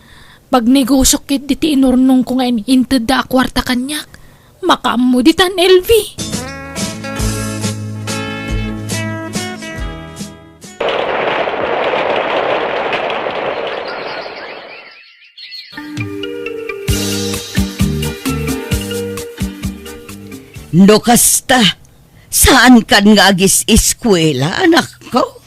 Pagnegosiok ketdi ti inurnongko nga in-, intedda a kuarta kaniak. Makaammo ditan, Elvi. No kasta, saankan nga agis-eskuela, anakko?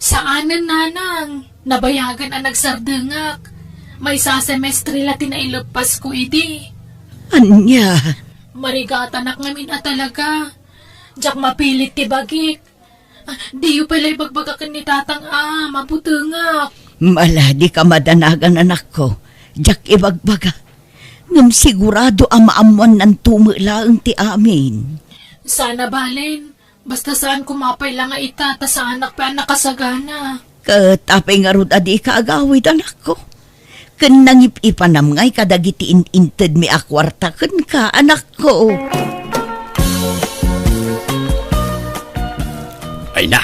Saanen, nanang. Nabayagan a nagsardengak. Maysa a semestre la ti naileppasko idi. Ania? Marigatanak ngamin a talaga. Diak mapilit ti bagik. Ah, diyo pay la ibagbaga ken ni tatang a mabutengak. Mala, dika madanagan, anakko. Diak ibagbaga. Ngem sigurado a maammoannanto met laeng ti amin. Sana balen. Basta saan koma pay la nga ita, ta saanak pay a nakasagana. Ket apay ngarud a dika agawid, anakko? Ken nangip-ipanam ngay kadagiti in-intedmi a kuarta kenka, anakko. Ay na,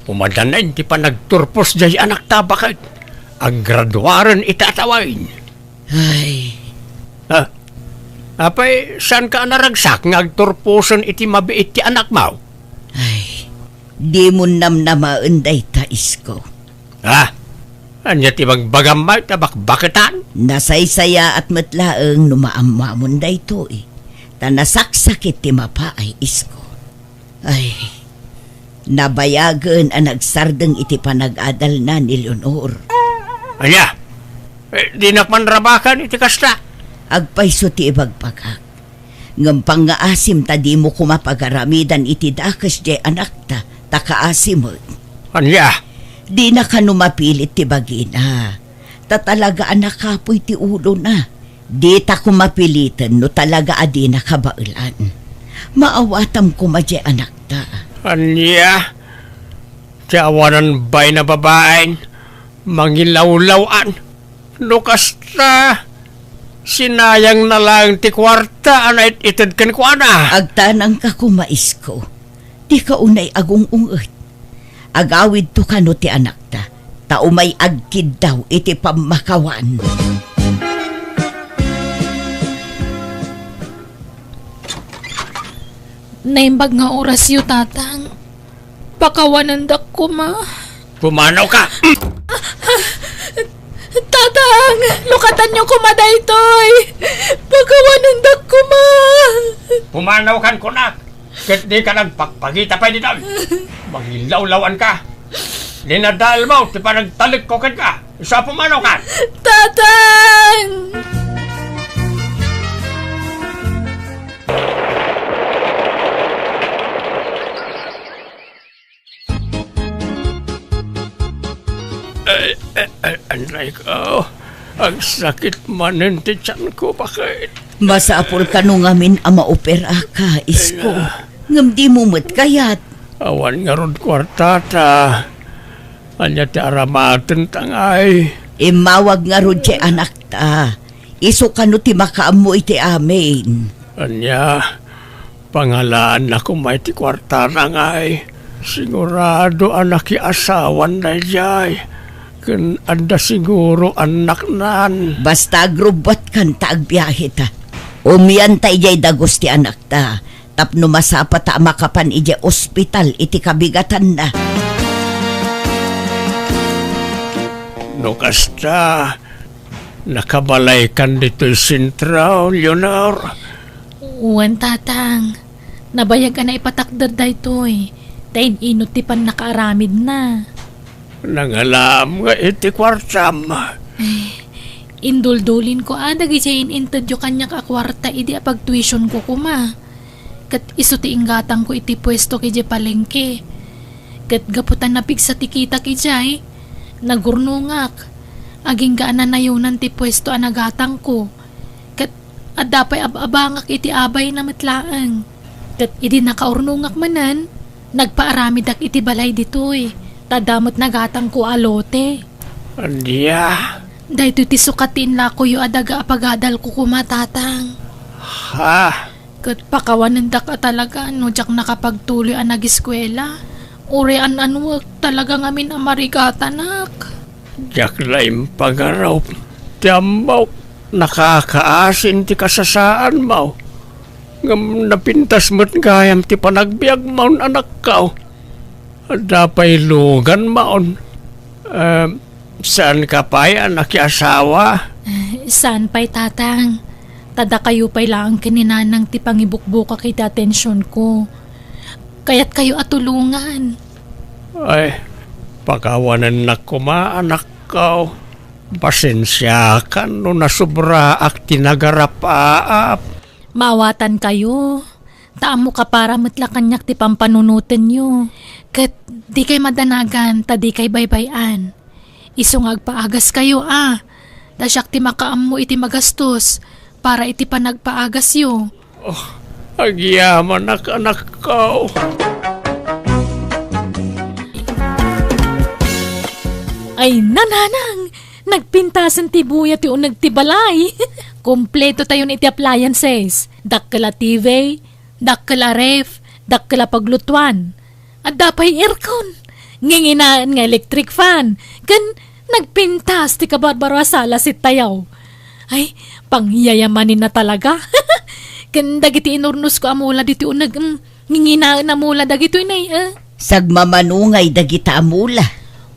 umadana ti panagturpos jay anakta, baket. Aggraduaren ita a tawen. Ay. Ah, apay, saanka a naragsak nga agturposen iti mabiit ti anakmo? Ay, dimon namnamaen dayta, isko. Ah, ania ti bagbagam met a bakbaketan? Nasaysayaat met laeng no maammoamon daytoy, ta nasaksakit ti mapaay, isko. Ay, nabayagen a nagsardeng iti panag-adalna ni Leonor. Ania? Eh, dinak man rabakan iti kasta. Agpayso ti ibagbagak. Ngem pangngaasim ta dimo koma pagaramidan iti dakes jay anakta, ta kaasi met. Ania? Dina kano mapilit ti bagina. Ta talaga a nakapuy ti ulona. Dita koma piliten no talaga a dina kabaelan. Maawatam koma jay anakta. Ania? Ti awanan bain a babaen, mangilawlaw-an. No kasta, sinayangna laeng ti kuarta a nait-ited kenkuana. Agtanangka koma, isko. Dika unay agung-unget. Agawidto kano ti anakta, ta umay agkiddaw iti pammakawan. Naimbag nga orasyo, Tatang. Pakawanendak koma. Pumanawka! Tatang, lukatanyo koma daytoy. Pakawanendak koma. Pumanawkan kunak. Ket dika nagpakpakita pay ditoy. Mangilawlaw-anka. Dinadaelmo ti panagtalekko kenka. Isu a pumanawkan. Tatang! Ay, ay, ay, anray ko. Agsakit manen ti tianko, baket. Masapul kano ngamin a maoperaka, isko. Ay, ah. Ngem dimo met kayat. Awan ngarud kuartata. Ania ti aramatenta ngay? Immawag ngarud ti anakta. Isu kano ti makaammo iti amin. Ania? Pangalaanna koma iti kuartana ngay. Sigurado a nakiasawan daydiay. Ken adda siguro annaknan. Basta agrubbuatkan ta agbiaheta. Umianta idiay dagus ti anakta tapno masapata a makapan idiay ospital iti kabigatanna. No kasta, nakabalaykan ditoy sentro, Leonor? Wen, Tatang. Nabayag a naipatakder daytoy, ta in-inut ti pannakaaramidna. Nangalaam nga iti kuartam. Ay, induldulinko a dagidiay in-intedyo kaniak a kuarta idi a pagtuitionko koma. Ket isu ti inggatangko iti puesto idiay palengke. Ket gapu ta napigsa ti kitak idiay, nagurnongak. Agingga a nanayonan ti puesto a nagatangko. Ket Adda pay ab-abangak iti abayna met laeng. Ket idi nakaurnongak manen, nagpaaramidak iti balay ditoy, ta adda met nagatangko a lote. Ania? Daytoy ti sukat ti inlakoyo a daga a pagadalko koma, Tatang. Ha? Ket pakawanendak a talaga no diak nakapagtuloy a nagiskuela. Uray an-anuek, talaga ngamin a marigatanak. Diak la impagarup ti ammok. Nakakaasin ti kasasaanmo. Ngem napintas met gayam ti panagbiagmon, anakko. Adda pay luganmon. Eh, saanka pay a nakiasawa? Eh, saan pay, Tatang. Ta dakayo pay laeng ken ni Nanang ti pangibukbukak iti atensionko. Kayatkayo a tulongan. Ay, pakawanennak koma, anakko. Pasensiakan no nasobraak ti nagarapaap. Maawatankayo. Ta ammok a para met la kaniak ti pampanunotenyo. Ket dikay madanagan ta dikay baybay-an. Isu nga agpaagaskayo a. Ta siak ti makaammo iti magastos para iti panagpaagasyo. Oh, agyamanak, anakko. Ay, nananang! Nagpintasen ti buya ti uneg ti balay. Kompleto tayon iti appliances. Dakkel a T V, dakkel a ref, dakkel a paglutuan. Adda pay aircon. Nginginaen nga electric fan. Ken nagpintas ti kabarbaro a sala set tayo. Ay, pangyayamanen na talaga. Ken dagiti inurnosko a mula ditoy uneg, mm, nginginaen a mula dagitoy nay, eh. Sagmamano ngay dagita a mula.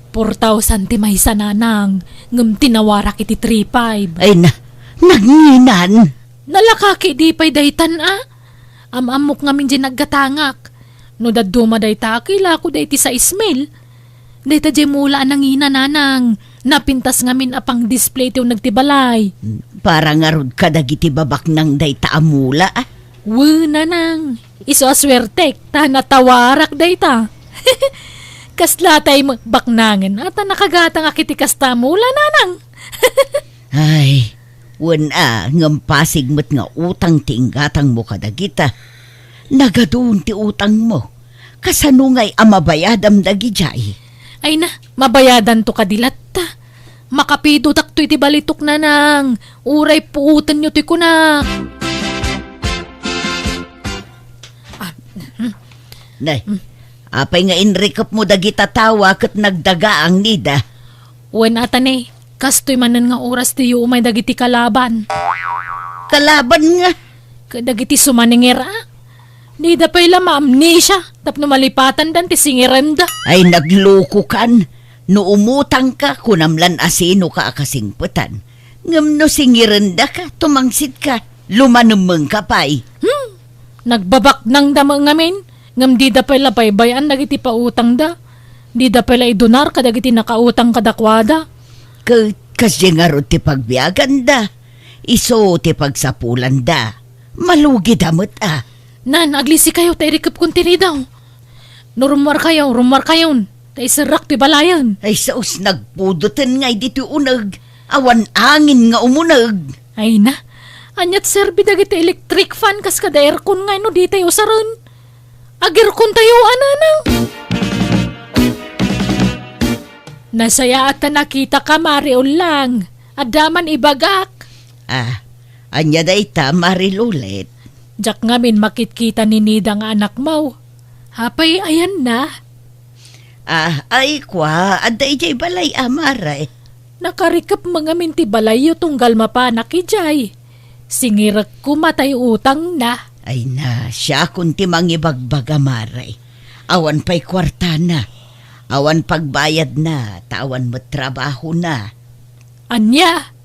Four thousand ti maysa, nanang, ngem tinawarak iti three five. Ay na, nagnginan. Nalakaki di pay daytan a. Am-ammok ngamin diay naggatangak. No dadduma dayta, kailako dayta sais mil. Dayta diay mula a nangina, nanang. Napintas ngamin a pang-display ti uneg ti balay. Para ngarud kadagiti babaknang dayta a mula, a? Wen, nanang. Isu a suertek, ta natawarak dayta. Kasla tay baknangen, a ta nakagatangak iti kasta a mula, nanang. Ay, wen a, ngem pasig met nga utang ti inggatangmo kadagita. Nagadun ti utangmo. Kasano ngay a mabayadam dagidiay? Ay na, mabayadanto kadi latta. Makapidotakto iti balitok, nanang. Uray puotenyo ti kunak. Ah, hmm. Nay, hmm. Apay nga inrikepmo dagita tawa ket nagdagaang nida? Wen a ta ne, kastoy manen nga oras ti umay dagiti kalaban. Kalaban nga? Kadagiti sumanenger a. Dida pay la maamnesia tapno malipatandan ti singerenda. Ay, naglukokan. No umutangka, kunam lan a sinoka a kasingpetan. Ngem no singerendaka, tumangsitka, lumanemmengka pay. Hmm. Nagbabaknangda met ngamin, ngem dida pay la baybay-an dagiti pautangda. Dida pay la idunar kadagiti nakautang kadakuada. Ket kasdiay ngarud ti pagbiaganda. Isu ti pagsapulanda. Malugida met a. Nan, aglisikayo ta irikepkon ti ridaw. No rummuarkayo, rummuarkayon, ta iserrak ti balayen. Ay, saos nagpudoten ngay ditoy uneg. Awan angin nga umuneg. Ay na, aniat serbi dagiti electric fan kas kada aircon ngay no ditay usaren? Agirkon tayo, a nanang. Nasayaat ta nakitaka, Mari Ullang. Adda man ibagak. Ah, ania dayta, Mari Lolet? Diak ngamin makitkita ni Nida nga anakmo. Apay, ayanna? Ah, ay, kua, adda idiay balay a, Mari. Nakarikep met ngamin ti balayyo tunggal mapanak idiay. Singirekko matay utangna. Ay na, siakon ti mangibagbaga, Mari. Awan pay kuartana. Awan pagbayadna, ta awan met trabahona. Ania?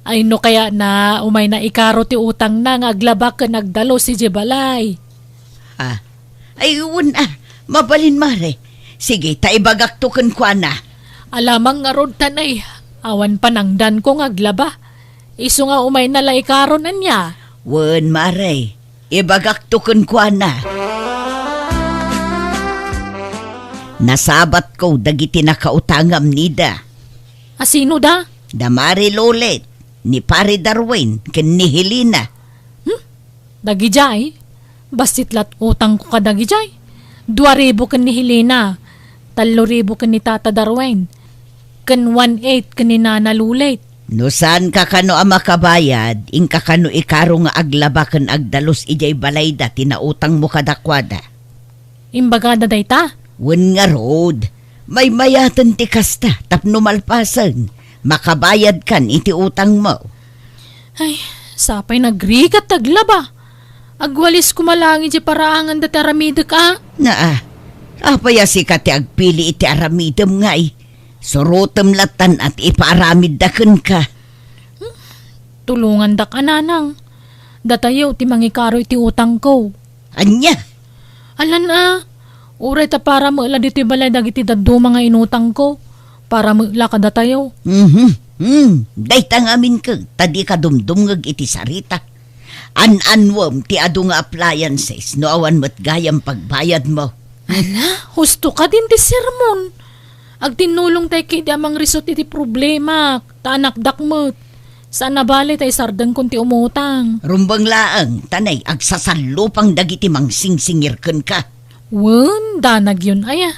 Ay, no kayatna, umayna ikaro ti utangna nga aglaba ken agdalus idiay balay. Ah. Ay, wen a. Mabalin, Mari. Sige, ta ibagakto kenkuana. Alamang ngarud ta nay, awan panangdanko nga aglaba. Isu nga umayna la ikaron, ania? Wen, Mari. Ibagakto kenkuana. Nasabatko dagiti nakautangam, Nida. A sino da? Da Mari Lolet, ni Pari Darwin, ken ni Helena. Dagidiay, bassit la't utangko kadagijay. Dua ribu ken ni Helena, tallo ribu ken ni Tata Darwin, ken one eight ken ni Nana Lulit. No saanka kano a makabayad, inka kano ikaro nga aglaba ken agdalus idiay balayda ti nautangmo kadakuada. Imbagada dayta? Wen ngarud, maymayaten ti kasta tapno malpasen, makabayadkan iti utangmo. Ay, sapay nagrigat ti aglaba. Agwalis koma laeng idiay paraangan dati aramidek a. Naa, apay a sika ti agpili iti aramidem ngay? Surotem lattan a ti ipaaramidda kenka. Tulongandak a nanang. Datayo ti mangikaro iti utangko. Ania? Alan a, uray ta para met la ditoy balay dagiti dadduma nga inutangko. Para met la kadatayo. Mhm. Hmm. Dayta ngamin ket ta dika dumdumngeg iti sarita. An-annuem ti adu nga appliances no awan met gayam pagbayadmo. Ala, husto kadin ti sermon. Agtinnulongtay ketdi a mangrisut iti problemak, ta anakdak met. Saan a bale ta isardengkon ti umutang. Rumbeng laeng, ta nay agsasallupang dagiti mangsingsingir kenka. Wen, danagyon aya.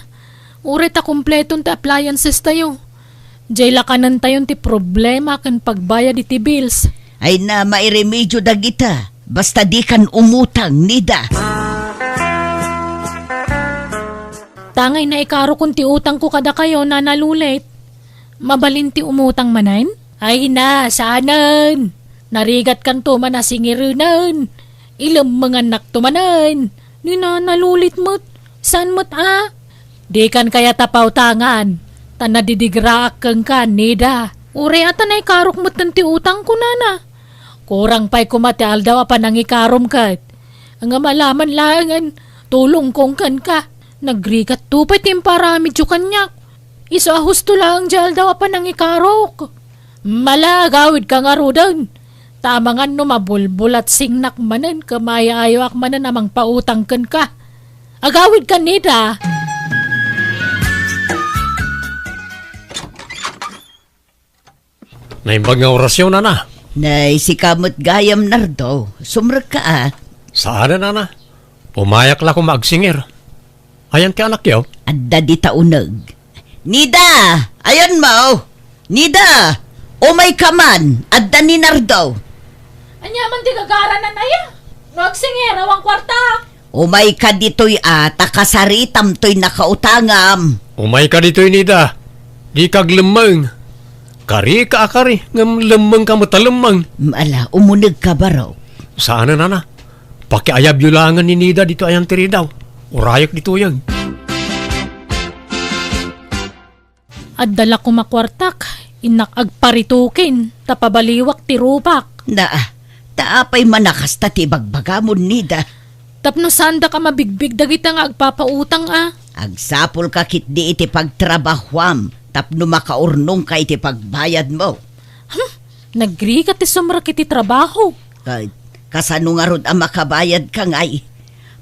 Uray ta kompleton ti appliances tayo. Diay lakanentayon ti problema ken pagbayad iti bills. Ay na, mairemedio dagita. Basta dikan umutang, Nida. Tangay naikarokon ti utangko kadakayo, Nana Lulit. Mabalin ti umutang manen? Ay na, saanen. Narigatkanto man a singirenen. Ilemmengannakto manen. Ni Nana Lulit met. Saan met a? Dikan kayat a pautangan. Ta nadidigraak kenka, Nida. Uray a ta naikarok metten ti utangko, Nana. Kurang pay koma ti aldaw a panangikarom ket. Ngem alaman laengen, tulongkon kenka. Nagrigatto pay ti imparamidyo kaniak. Isu a husto laeng diay aldaw a panangikarok. Mala, agawidka ngaruden. Ta amangan no mabulbulatsingnak manen ken maayayoak manen a mangpautang kenka. Agawidka, Nida. Naimbag nga orasyon, Nana. Nay, sika met gayam, Nardo. Sumrekka a. Saan a, Nana. Umayak la koma agsingir. Ayan ti anakyo? Adda dita uneg. Nida! Ayanmo! Nida! Umayka man! Adda ni Nardo! Ania man ti gagaranan aya? No agsingir, awan kuarta! Umayka ditoy a, ta kasaritam toy nakautangam. Umayka ditoy, Nida. Dika aglemmeng. Karika a kari, ngem lemmengka met a lemmeng. Mm, ala, umunegka, baro. Saan a, Nana. Pakiayabyo laengen ni Nida ditoy ayan ti ridaw. Urayek ditoyen. Adda la koma kuartak, innak agparitukin, ta pabaliwak ti rupak. Naa, ta apay man a kasta ti ibagbagamon, Nida? Tapno saandak a mabigbig dagita nga agpapautang a. Agsapulka ketdi iti pagtrabahuam tapno makaurnongka iti pagbayadmo. Hmm, nagrigat ti sumrek iti trabaho. Ka-, kasano ngarud a makabayadka ngay?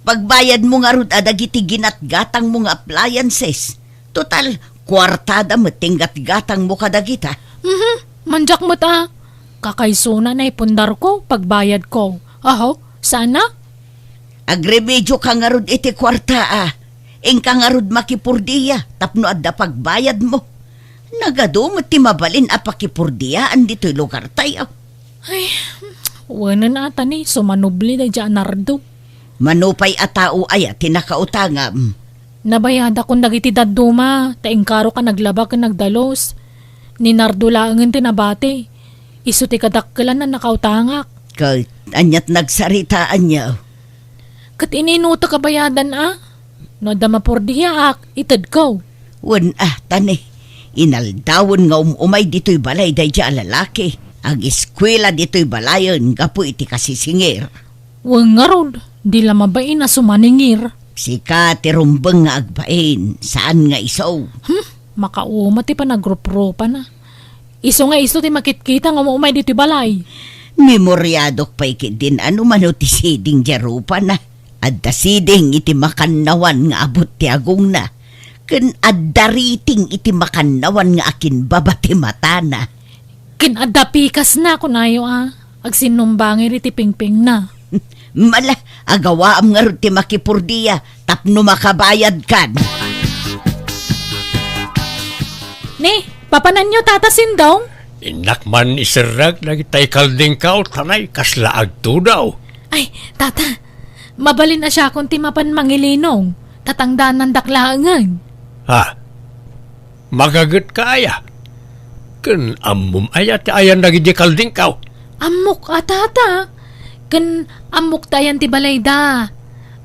Pagbayadmo ngarud a dagiti ginatgatangmo nga appliances. Total, kuartada met ti inggatgatangmo kadagita. Mhm, mandiak met a. Kakaysona naipundarko, pagbayadko. Aho, sana? Agremedioka ngarud iti kuarta a. Inka ngarud makipurdia tapno adda pagbayadmo. Nagadu met ti mabalin a pakipurdiaan ditoy lugartayo. Ay, wenen a ta ni sumanubli daydiay a Nardo. Mano pay a tao aya ti nakautangam? Nabayadakon dagiti dadduma, ta inkarok a naglaba ken nagdalus. Ni Nardo laengen ti nabati. Isu ti kadakkelan a nakautangak. Ket aniat nagsaritaanyo? Ket ininutek a bayadan a. No adda mapurdiaak, itedko. Wen a, ta ni, inaldawen nga um-umay ditoy balay daydiay a lalaki. Agiskuela ditoy balayen gapu iti kasisingir. Wen ngarud, di la mabain a sumaningir. Sika ti rumbeng nga agbain, saan nga isu. Hmm, makauma ti panagrupropana. Isu nga isu ti makitkita nga um-umay ditoy balay. Memoriadok pay ketdin a no mano ti siding diay rupana. Adda siding iti makannawan nga abut ti agongna, ken adda riting iti makannawan nga akinbaba ti matana. Ken adda pikasna, kunayo a, agsinnumbangir iti pingpingna. Mala, agawaam ngarud ti makipurdia tapno makabayadkan. Ni, papananyo, Tata Sindong? Innak man iserrek dagitay kaldingkaw, tanay kasla agtudaw. Ay, Tata, mabalin a siakon ti mapan mangilinong, tatangdanandak laengen. Ha? Magagetka aya? Ken ammom aya ti ayan dagiti kaldingkaw? Ammok a, Tata. Ken ammok ti ayan ti balayda.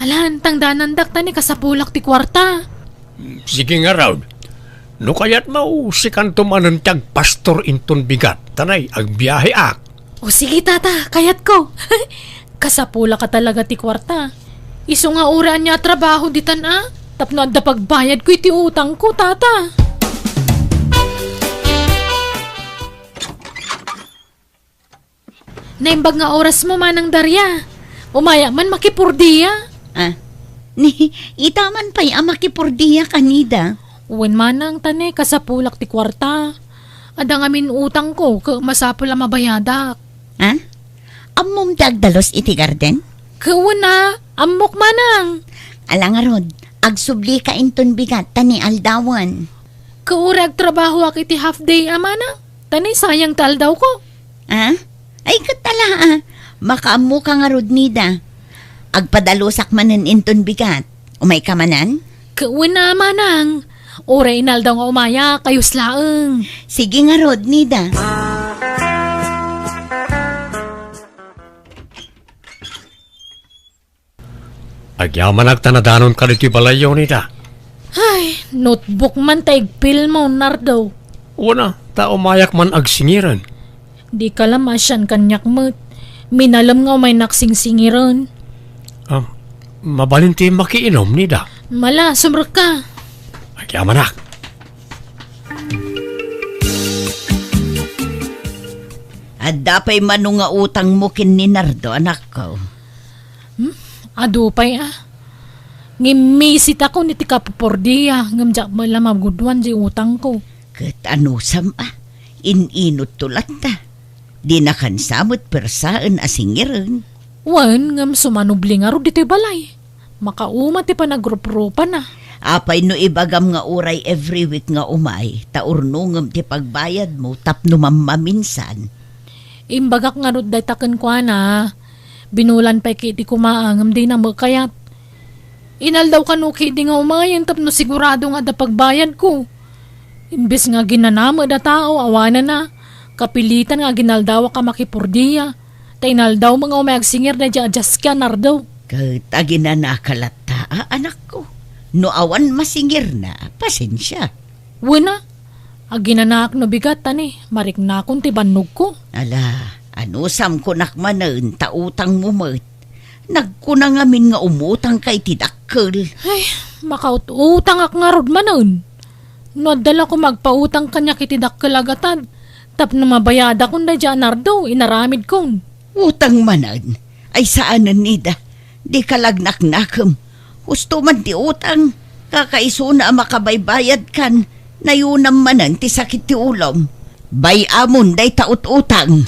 Alan, tangdanandak ta ni kasapulak ti kuarta. Sige ngarud. No kayatmo, sikanto manen ti agpastor inton bigat, tanay agbiaheak. O sige, Tata, kayatko. Kasapulak a talaga ti kuarta. Isu nga uray ania a trabaho ditan a, tapno adda pagbayadko iti utangko, Tata. Naimbag nga orasmo, Manang Daria. Umayak man makipurdia. Ah, ni, ita man pay a makipurdia kanida. Wen, Manang, ta ni kasapulak ti kuarta. Adda ngamin utangko, ket masapul a mabayadak. Ha? Ammom ti agdalus iti garden? Ket wen a, ammok, Manang. Ala ngarud, agsublika inton bigat ta ni aldawen. Ket uray agtrabahoak iti half day a, Manang, ta ni sayang ti aldawko. Ah? Ay, ket ala, ah. Makaammoka ngarud, Nida. Agpadalusak manen inton bigat. Umayka manen? Ket wen a, Manang. Uray inaldaw nga umayak, kayus laeng. Sige ngarud, Nida. Agyamanak ta nadanonka ditoy balayyo, Nida. Ay, notebook man ta igpilmo, Nardo. Wen a, ta umayak man agsingiren. Dika la maasian kaniak met. Minalem nga umaynak singsingiren. Ah, mabalin ti makiinom, Nida? Mala, sumrekka. Agyamanak. Adda pay mano nga utangmo ken ni Nardo, anakko? Hmm? Adu pay a. Ngem misitakon iti kapupordia, ngem diak met la magudoan di utangko. Ket anusam a, in-inutto latta. Dinakan sa met persaen a singiren. Wen, ngem sumanubli ngarud ditoy balay. Makauma ti panagruprupana. Apay no ibagam nga uray every week nga umay, ta urnongem ti pagbayadmo tapno mammaminsan? Imbagak ngarud dayta kenkuana. Binulan pay ketdi koma, ngem dina met kayat. Inaldaw kano ketdi nga umayen tapno sigurado nga adda pagbayadko. Imbes nga aginana met a tao, awanen a, kapilitan nga aginaldawak a makipurdia, ta inaldaw met nga umay agsingir daydiay a diaski a Nardo. Ket aginanaka latta a, anakko. No awan masingirna, pasensia. Wen a, aginanaak no bigat ta ni, mariknakon ti bannogko. Ala, anusam kunak manen ta utangmo met. Nagkuna ngamin nga umutangka iti dakkel. Ay, makaut-utangak ngarud manen. No adda la koma agpautang kaniak iti dakkel a gatad, tapno mabayadakon daydiay a Nardo, inaramidkon. Utang manen? Ay saanen, Nida. Dika la agnaknakem. Husto man ti utang. Kakaisuna a makabaybayadkan. Nayunam manen ti sakit ti ulom. Bay-amon dayta ut-utang.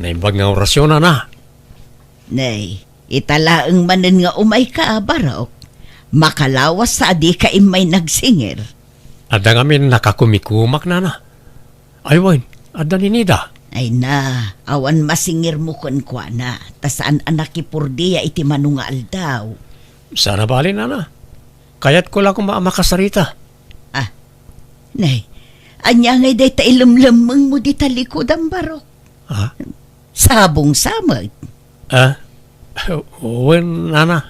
Naimbag nga orasyon, nana. Nay, ita laeng manen nga umayka, Barok. Makalawas sa a dika immay nagsingir. Adda ngamin nakakumikumak, nana. Ay, wen, adda ni Nida. Ay na, awan masingirmo kenkuana, ta saan a nakipurdia iti mano nga aldaw. Saan a bale, nana. Kayatko la koma a makasarita. Ah, nay, ania ngay dayta ilemlemmengmo dita likudan, Barok? Ah? Sabong sa met. Ah? Wen, nana.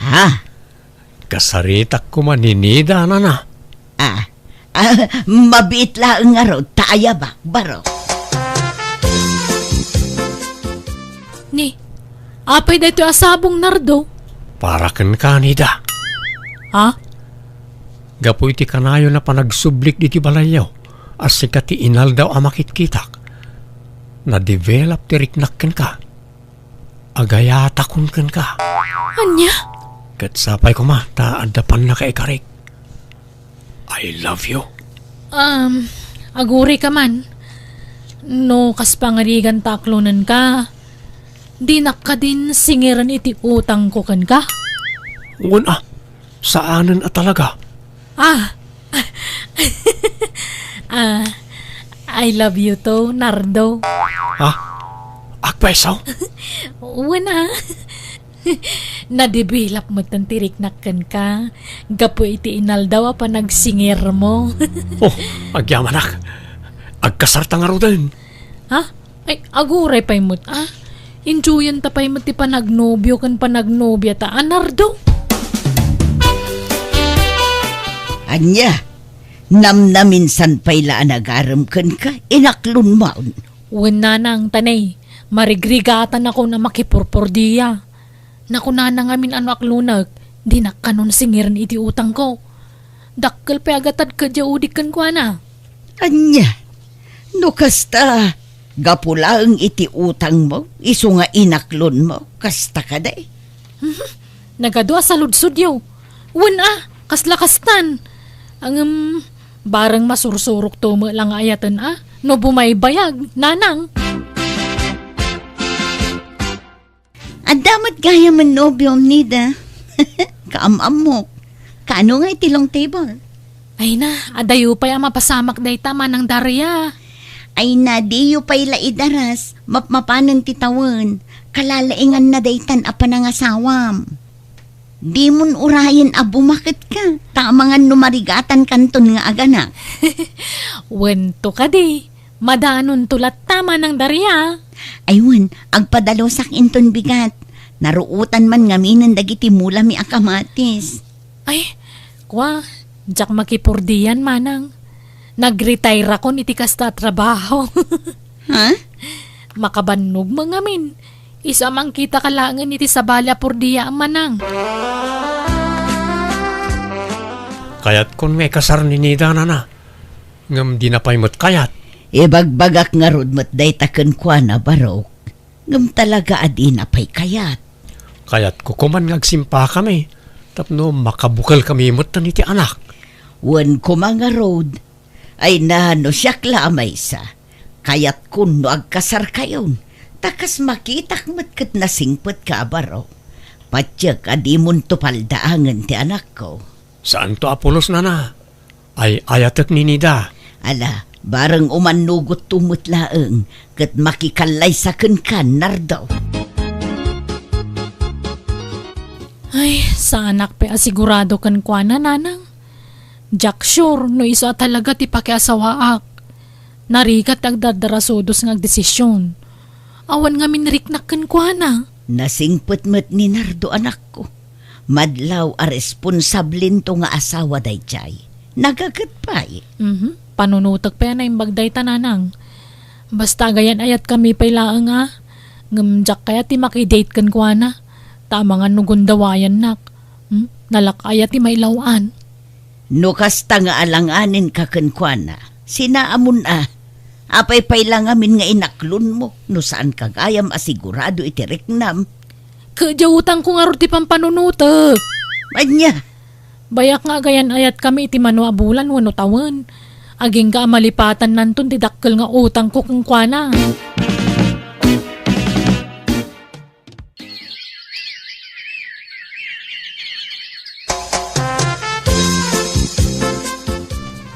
Ha? Kasaritak koma ni Nida, nana. Ah, ah, mabiit laeng ngarud ta ayabak, Barok. Ni, apay daytoy a sabong, Nardo? Para kenka, Nida. Ha? Gapu iti kanayon a panagsublik ditoy balayyo, a sika ti inaldaw a makitkitak, na-develop ti riknak kenka. Agayatakon kenka. Ania? Ket sapay koma ta adda pannakaikarik. I love you. Um, agurayka man. No kas pangarigan ta aklonenka, dinak kadin singiren iti utangko kenka? Wen a, saanen a talaga. Ah. Ah, I love you too, Nardo. Ha? Agpayso? Wen a. Nadibilap met ti riknak kenka gapu iti inaldaw a panagsingirmo. Oh, agyamanak. Agkasarta ngaruden. Ha? Ay, aguray pay met, ah. Enjoyenta pay met ti panagnobio ken panagnobiata, a, Nardo. Ania? Namnaminsan pay la a nagarem kenka, inaklonmon. Wen nanang, ta ne, marigrigatanakon a makipurpordia. Nakunana ngamin a no aklonek, dinak kanon singiren iti utangko. Dakkel pay a gatad ket diak udik kenkuana. Ania? No kasta, gapu laeng iti utangmo, isu nga inaklonmo, kasta kadi? Mhm. Nagadu a saludsodyo. Wen a, kasla kastan. Ngem, bareng masursurokto met la nga ayaten a, no bumaybayag, nanang. Adda met gayamen nobiom, Nida. Kaam-ammok. Kaano nga iti long table? Ay na, adayo pay a mapasamak dayta, Manang Daria. Ay na, diyo pay la idaras, mapmapanen ti tawen. Kalalainganna daytan a panangasawam. Dimon urayen a bumaketka, ta amangan no marigatan kanton nga aganak. Wen to kadi, madanonto latta, Manang Daria. Ay wen, agpadalusak inton bigat. Naruotan man ngaminen dagiti mulami a kamatis. Ay, kua, diak makipurdian, Manang. Nagretire-akon iti kasta a trabaho. Ha? Makabannog man ngamin. Isu a mangkitaka laengen iti sabali a purdia, Manang. Kayatkon nga ikasar ni Nida, nana. Ngem dina pay met kayat. Ibagbagak ngarud met dayta kenkuana, Barok. Ngem talaga a dina pay kayat. Kayatko koman nga agsimpakami tapno makabukelkami metten iti anak. Wen koma ngarud, ay na, no siak la a maysa, kayatkon no agkasarkayon, ta kas makitak met ket nasingpetka a baro. Patiek a dimonto paldaangen ti anakko. Saanto a pulos, nana. Ay-ayatek ni Nida. Ala, bareng umannogotto met laeng, ket makikallaysa kenka, Nardo. Ay, saanak pay a sigurado kenkuana, nanang. Diak sure no isu a talaga ti pakiasawaak. Narigat ti agdardarasudos nga agdesisyon. Awan ngamin riknak kenkuana. Nasingpet met ni Nardo, anakko. Madlaw a responsablento nga asawa daydiay. Nagaget pay. Mhm. Panunotek pay a naimbag dayta, nanang. Basta agayan-ayatkami pay laeng a. Ngem diak kayat ti makidate kenkuana. Ta amangan no gundawayannak. Hmm? Nalak-aya ti mailaw-an. No kasta nga alanganenka kenkuana, sinaamon a. Apay pay la ngamin nga inaklonmo no saanka gayam a sigurado iti riknam? Ket diay utangko ngarud ti pampanunotek. Ania? Bayak nga agayan-ayatkami iti mano a bulan wenno tawen. Agingga a malipatannanton ti dakkel nga utangko kenkuana.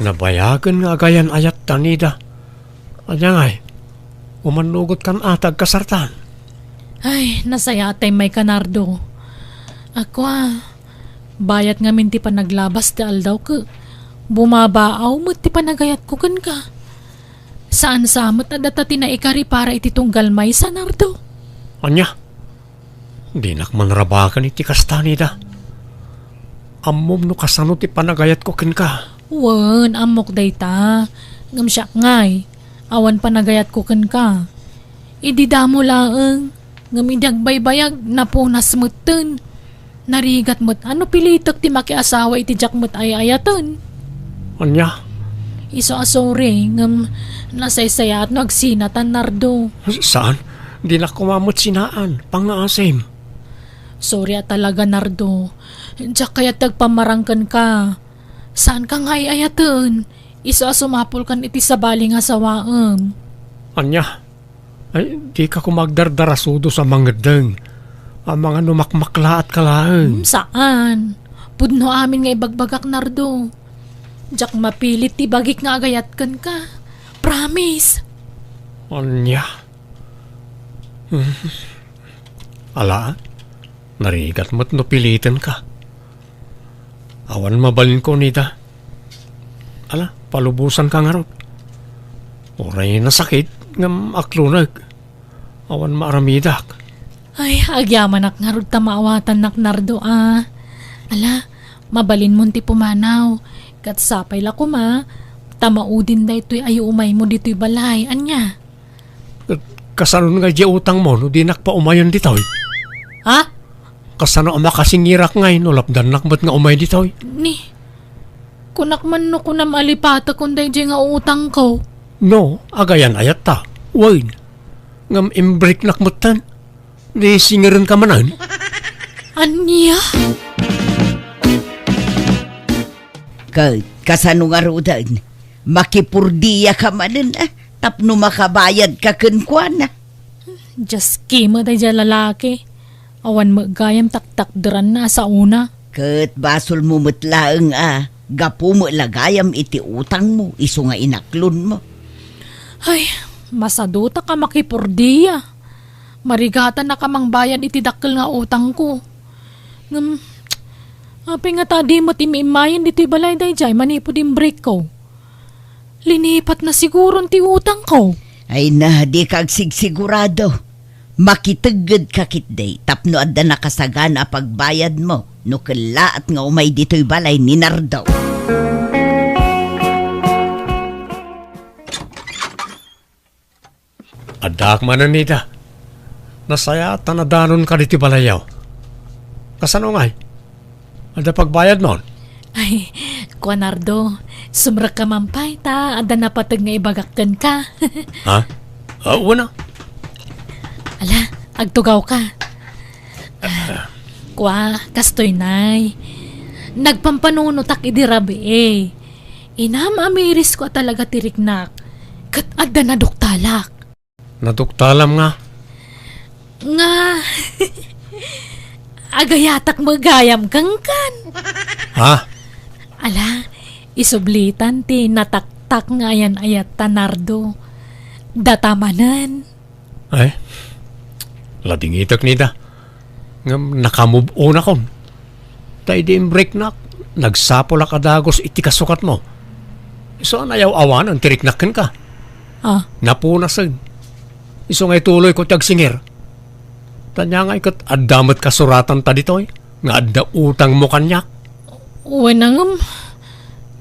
Nabayagen nga agayan-ayatta, Nida. Ania ngay, umannogotkan a ta agkasartan? Ay, nasayaat tay mayka, Nardo. Ako a, bayat ngamin ti panaglabas ti aldaw ket bumabaaw met ti panagayatko kenka. Saan sa met a data ti naikari para iti tunggal maysa, Nardo. Ania? Dinak manrabaken iti kasta, Nida. Ammom no kasano ti panagayatko kenka. Wen, ammok dayta. Ngem siak ngay, awan panagayatko kenka. Idi damo laeng, ngem idi agbaybayag, napunas metten. Narigat met a no pilitek ti makiasawa iti diak met ay-ayaten. Ania? Isu a sorry, ngem nasaysayaat no agsinatan, Nardo. Saan? Dinak koma met sinaan, pangngaasim. Sorry a talaga, Nardo. Diak kayat ti agpammarang kenka. Saanka nga ay-ayaten. Isu a sumapulkan iti sabali nga sawaem. Ania? Ay, dika koma agdardarasudos a mangeddeng. Amangan no makmaklaatka laeng. Hmm, saan. Pudno amin nga ibagbagak, Nardo. Diak mapilit ti bagik nga agayat kenka. Promise. Ania? Ala, narigat met no pilitenka. Awan mabalinko, Nida. Ala, palubosanka ngarud. Uray nasakit, ngem akloneg. Awan maaramidak. Ay, agyamanak ngarud ta maawatannak, Nardo, a. Ala, mabalinmon ti pumanaw. Ket sapay la koma, ta maudin daytoy a umaymo ditoy balay. Ania? Ket kasano ngay diay utangmo no dinak paumayen ditoy? Ha? Kasano a makasingirak ngay no lapdannak met nga umay ditoy? Ni, kunak man no kunam a lipatekon daydiay nga utangko. No, agayan-ayatta. Wen. Ngem imbreknak metten. Di singirenka manen? Ania? Ket kasano ngaruden? Makipurdiaka manen, a, tapno makabayadka kenkuana. Dios, kima daydiay a lalaki. Awan met gayam taktakderanna a saona. Ket basolmo met laeng a gapu met la gayam iti utangmo isu nga inaklonmo. Ay, masadutak a makipurdia. Marigatanak a mangbayad iti dakkel nga utangko. Ngem, apay ngata a di met immayen ditoy balay daydiay manipud imbrekko? Linipatna siguron ti utangko. Ay na, dika agsigsigurado. Makiteggedka ketdi tapno adda nakasagana a pagbayadmo no kellaat nga umay ditoy balay ni Nardo. Addaak manen, Nida. Nasayaat ta nadanonka ditoy balayyo. Kasano ngay? Adda pagbayadmon? Ay, kua, Nardo, sumrekka man pay ta adda napateg nga ibagak kenka. Ha? Ah, wen a. Ala, agtugawka. Ah, kua, kastoy, nay. Nagpampanunotak idi rabii. Inam-amirisko a talaga ti riknak. Ket adda naduktalak. Naduktalam nga? Nga, agayatak met gayam kenkan. Ha? Ala, isublitan ti nataktak nga ayan-ayatta, Nardo. Data manen. Ay, ladingitek, Nida. Ngem nakamove-onakon. Ta idi imbreknak, nagsapulak a dagus iti kasukatmo. Isu a nayaw-awanen ti riknak kenka. Ah. Napunasen. Isu nga ituloyko ti agsingir. Ta ania ngay ket adda met kasuratanta ditoy nga adda utangmo kaniak. Wen a ngem,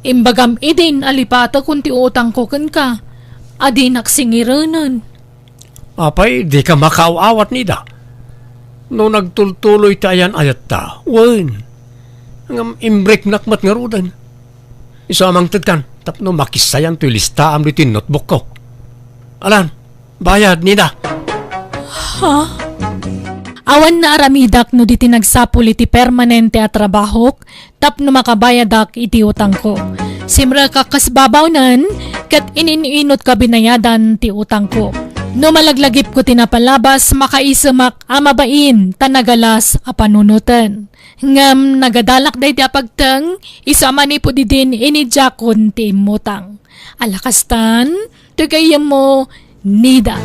imbagam idin a lipatekon ti utangko kenka a dinak singirenen. Apay, dika makaaw-awat, Nida. No nagtultuloy ti ayan-ayatta, wen. Ngem imbreknak met ngaruden. Isu a mangtedkan, tapno makissayan toy listaam ditoy notebookko. Alan, bayad, Nida. Ha? Awan naaramidak no di ti nagsapul iti permanente a trabahok, tapno makabayadak iti utangko. Simrekak kas babawnen, ket inin-inot ka binayadan ti utangko. No malaglagipko ti napalabas, makaisemak a mabain ta nagalas a panunoten. Ngem nagadalak daydi a pagteng, isu a manipud idin inidiakon ti immutang. Ala kastan, ti gayyemmo, Nida.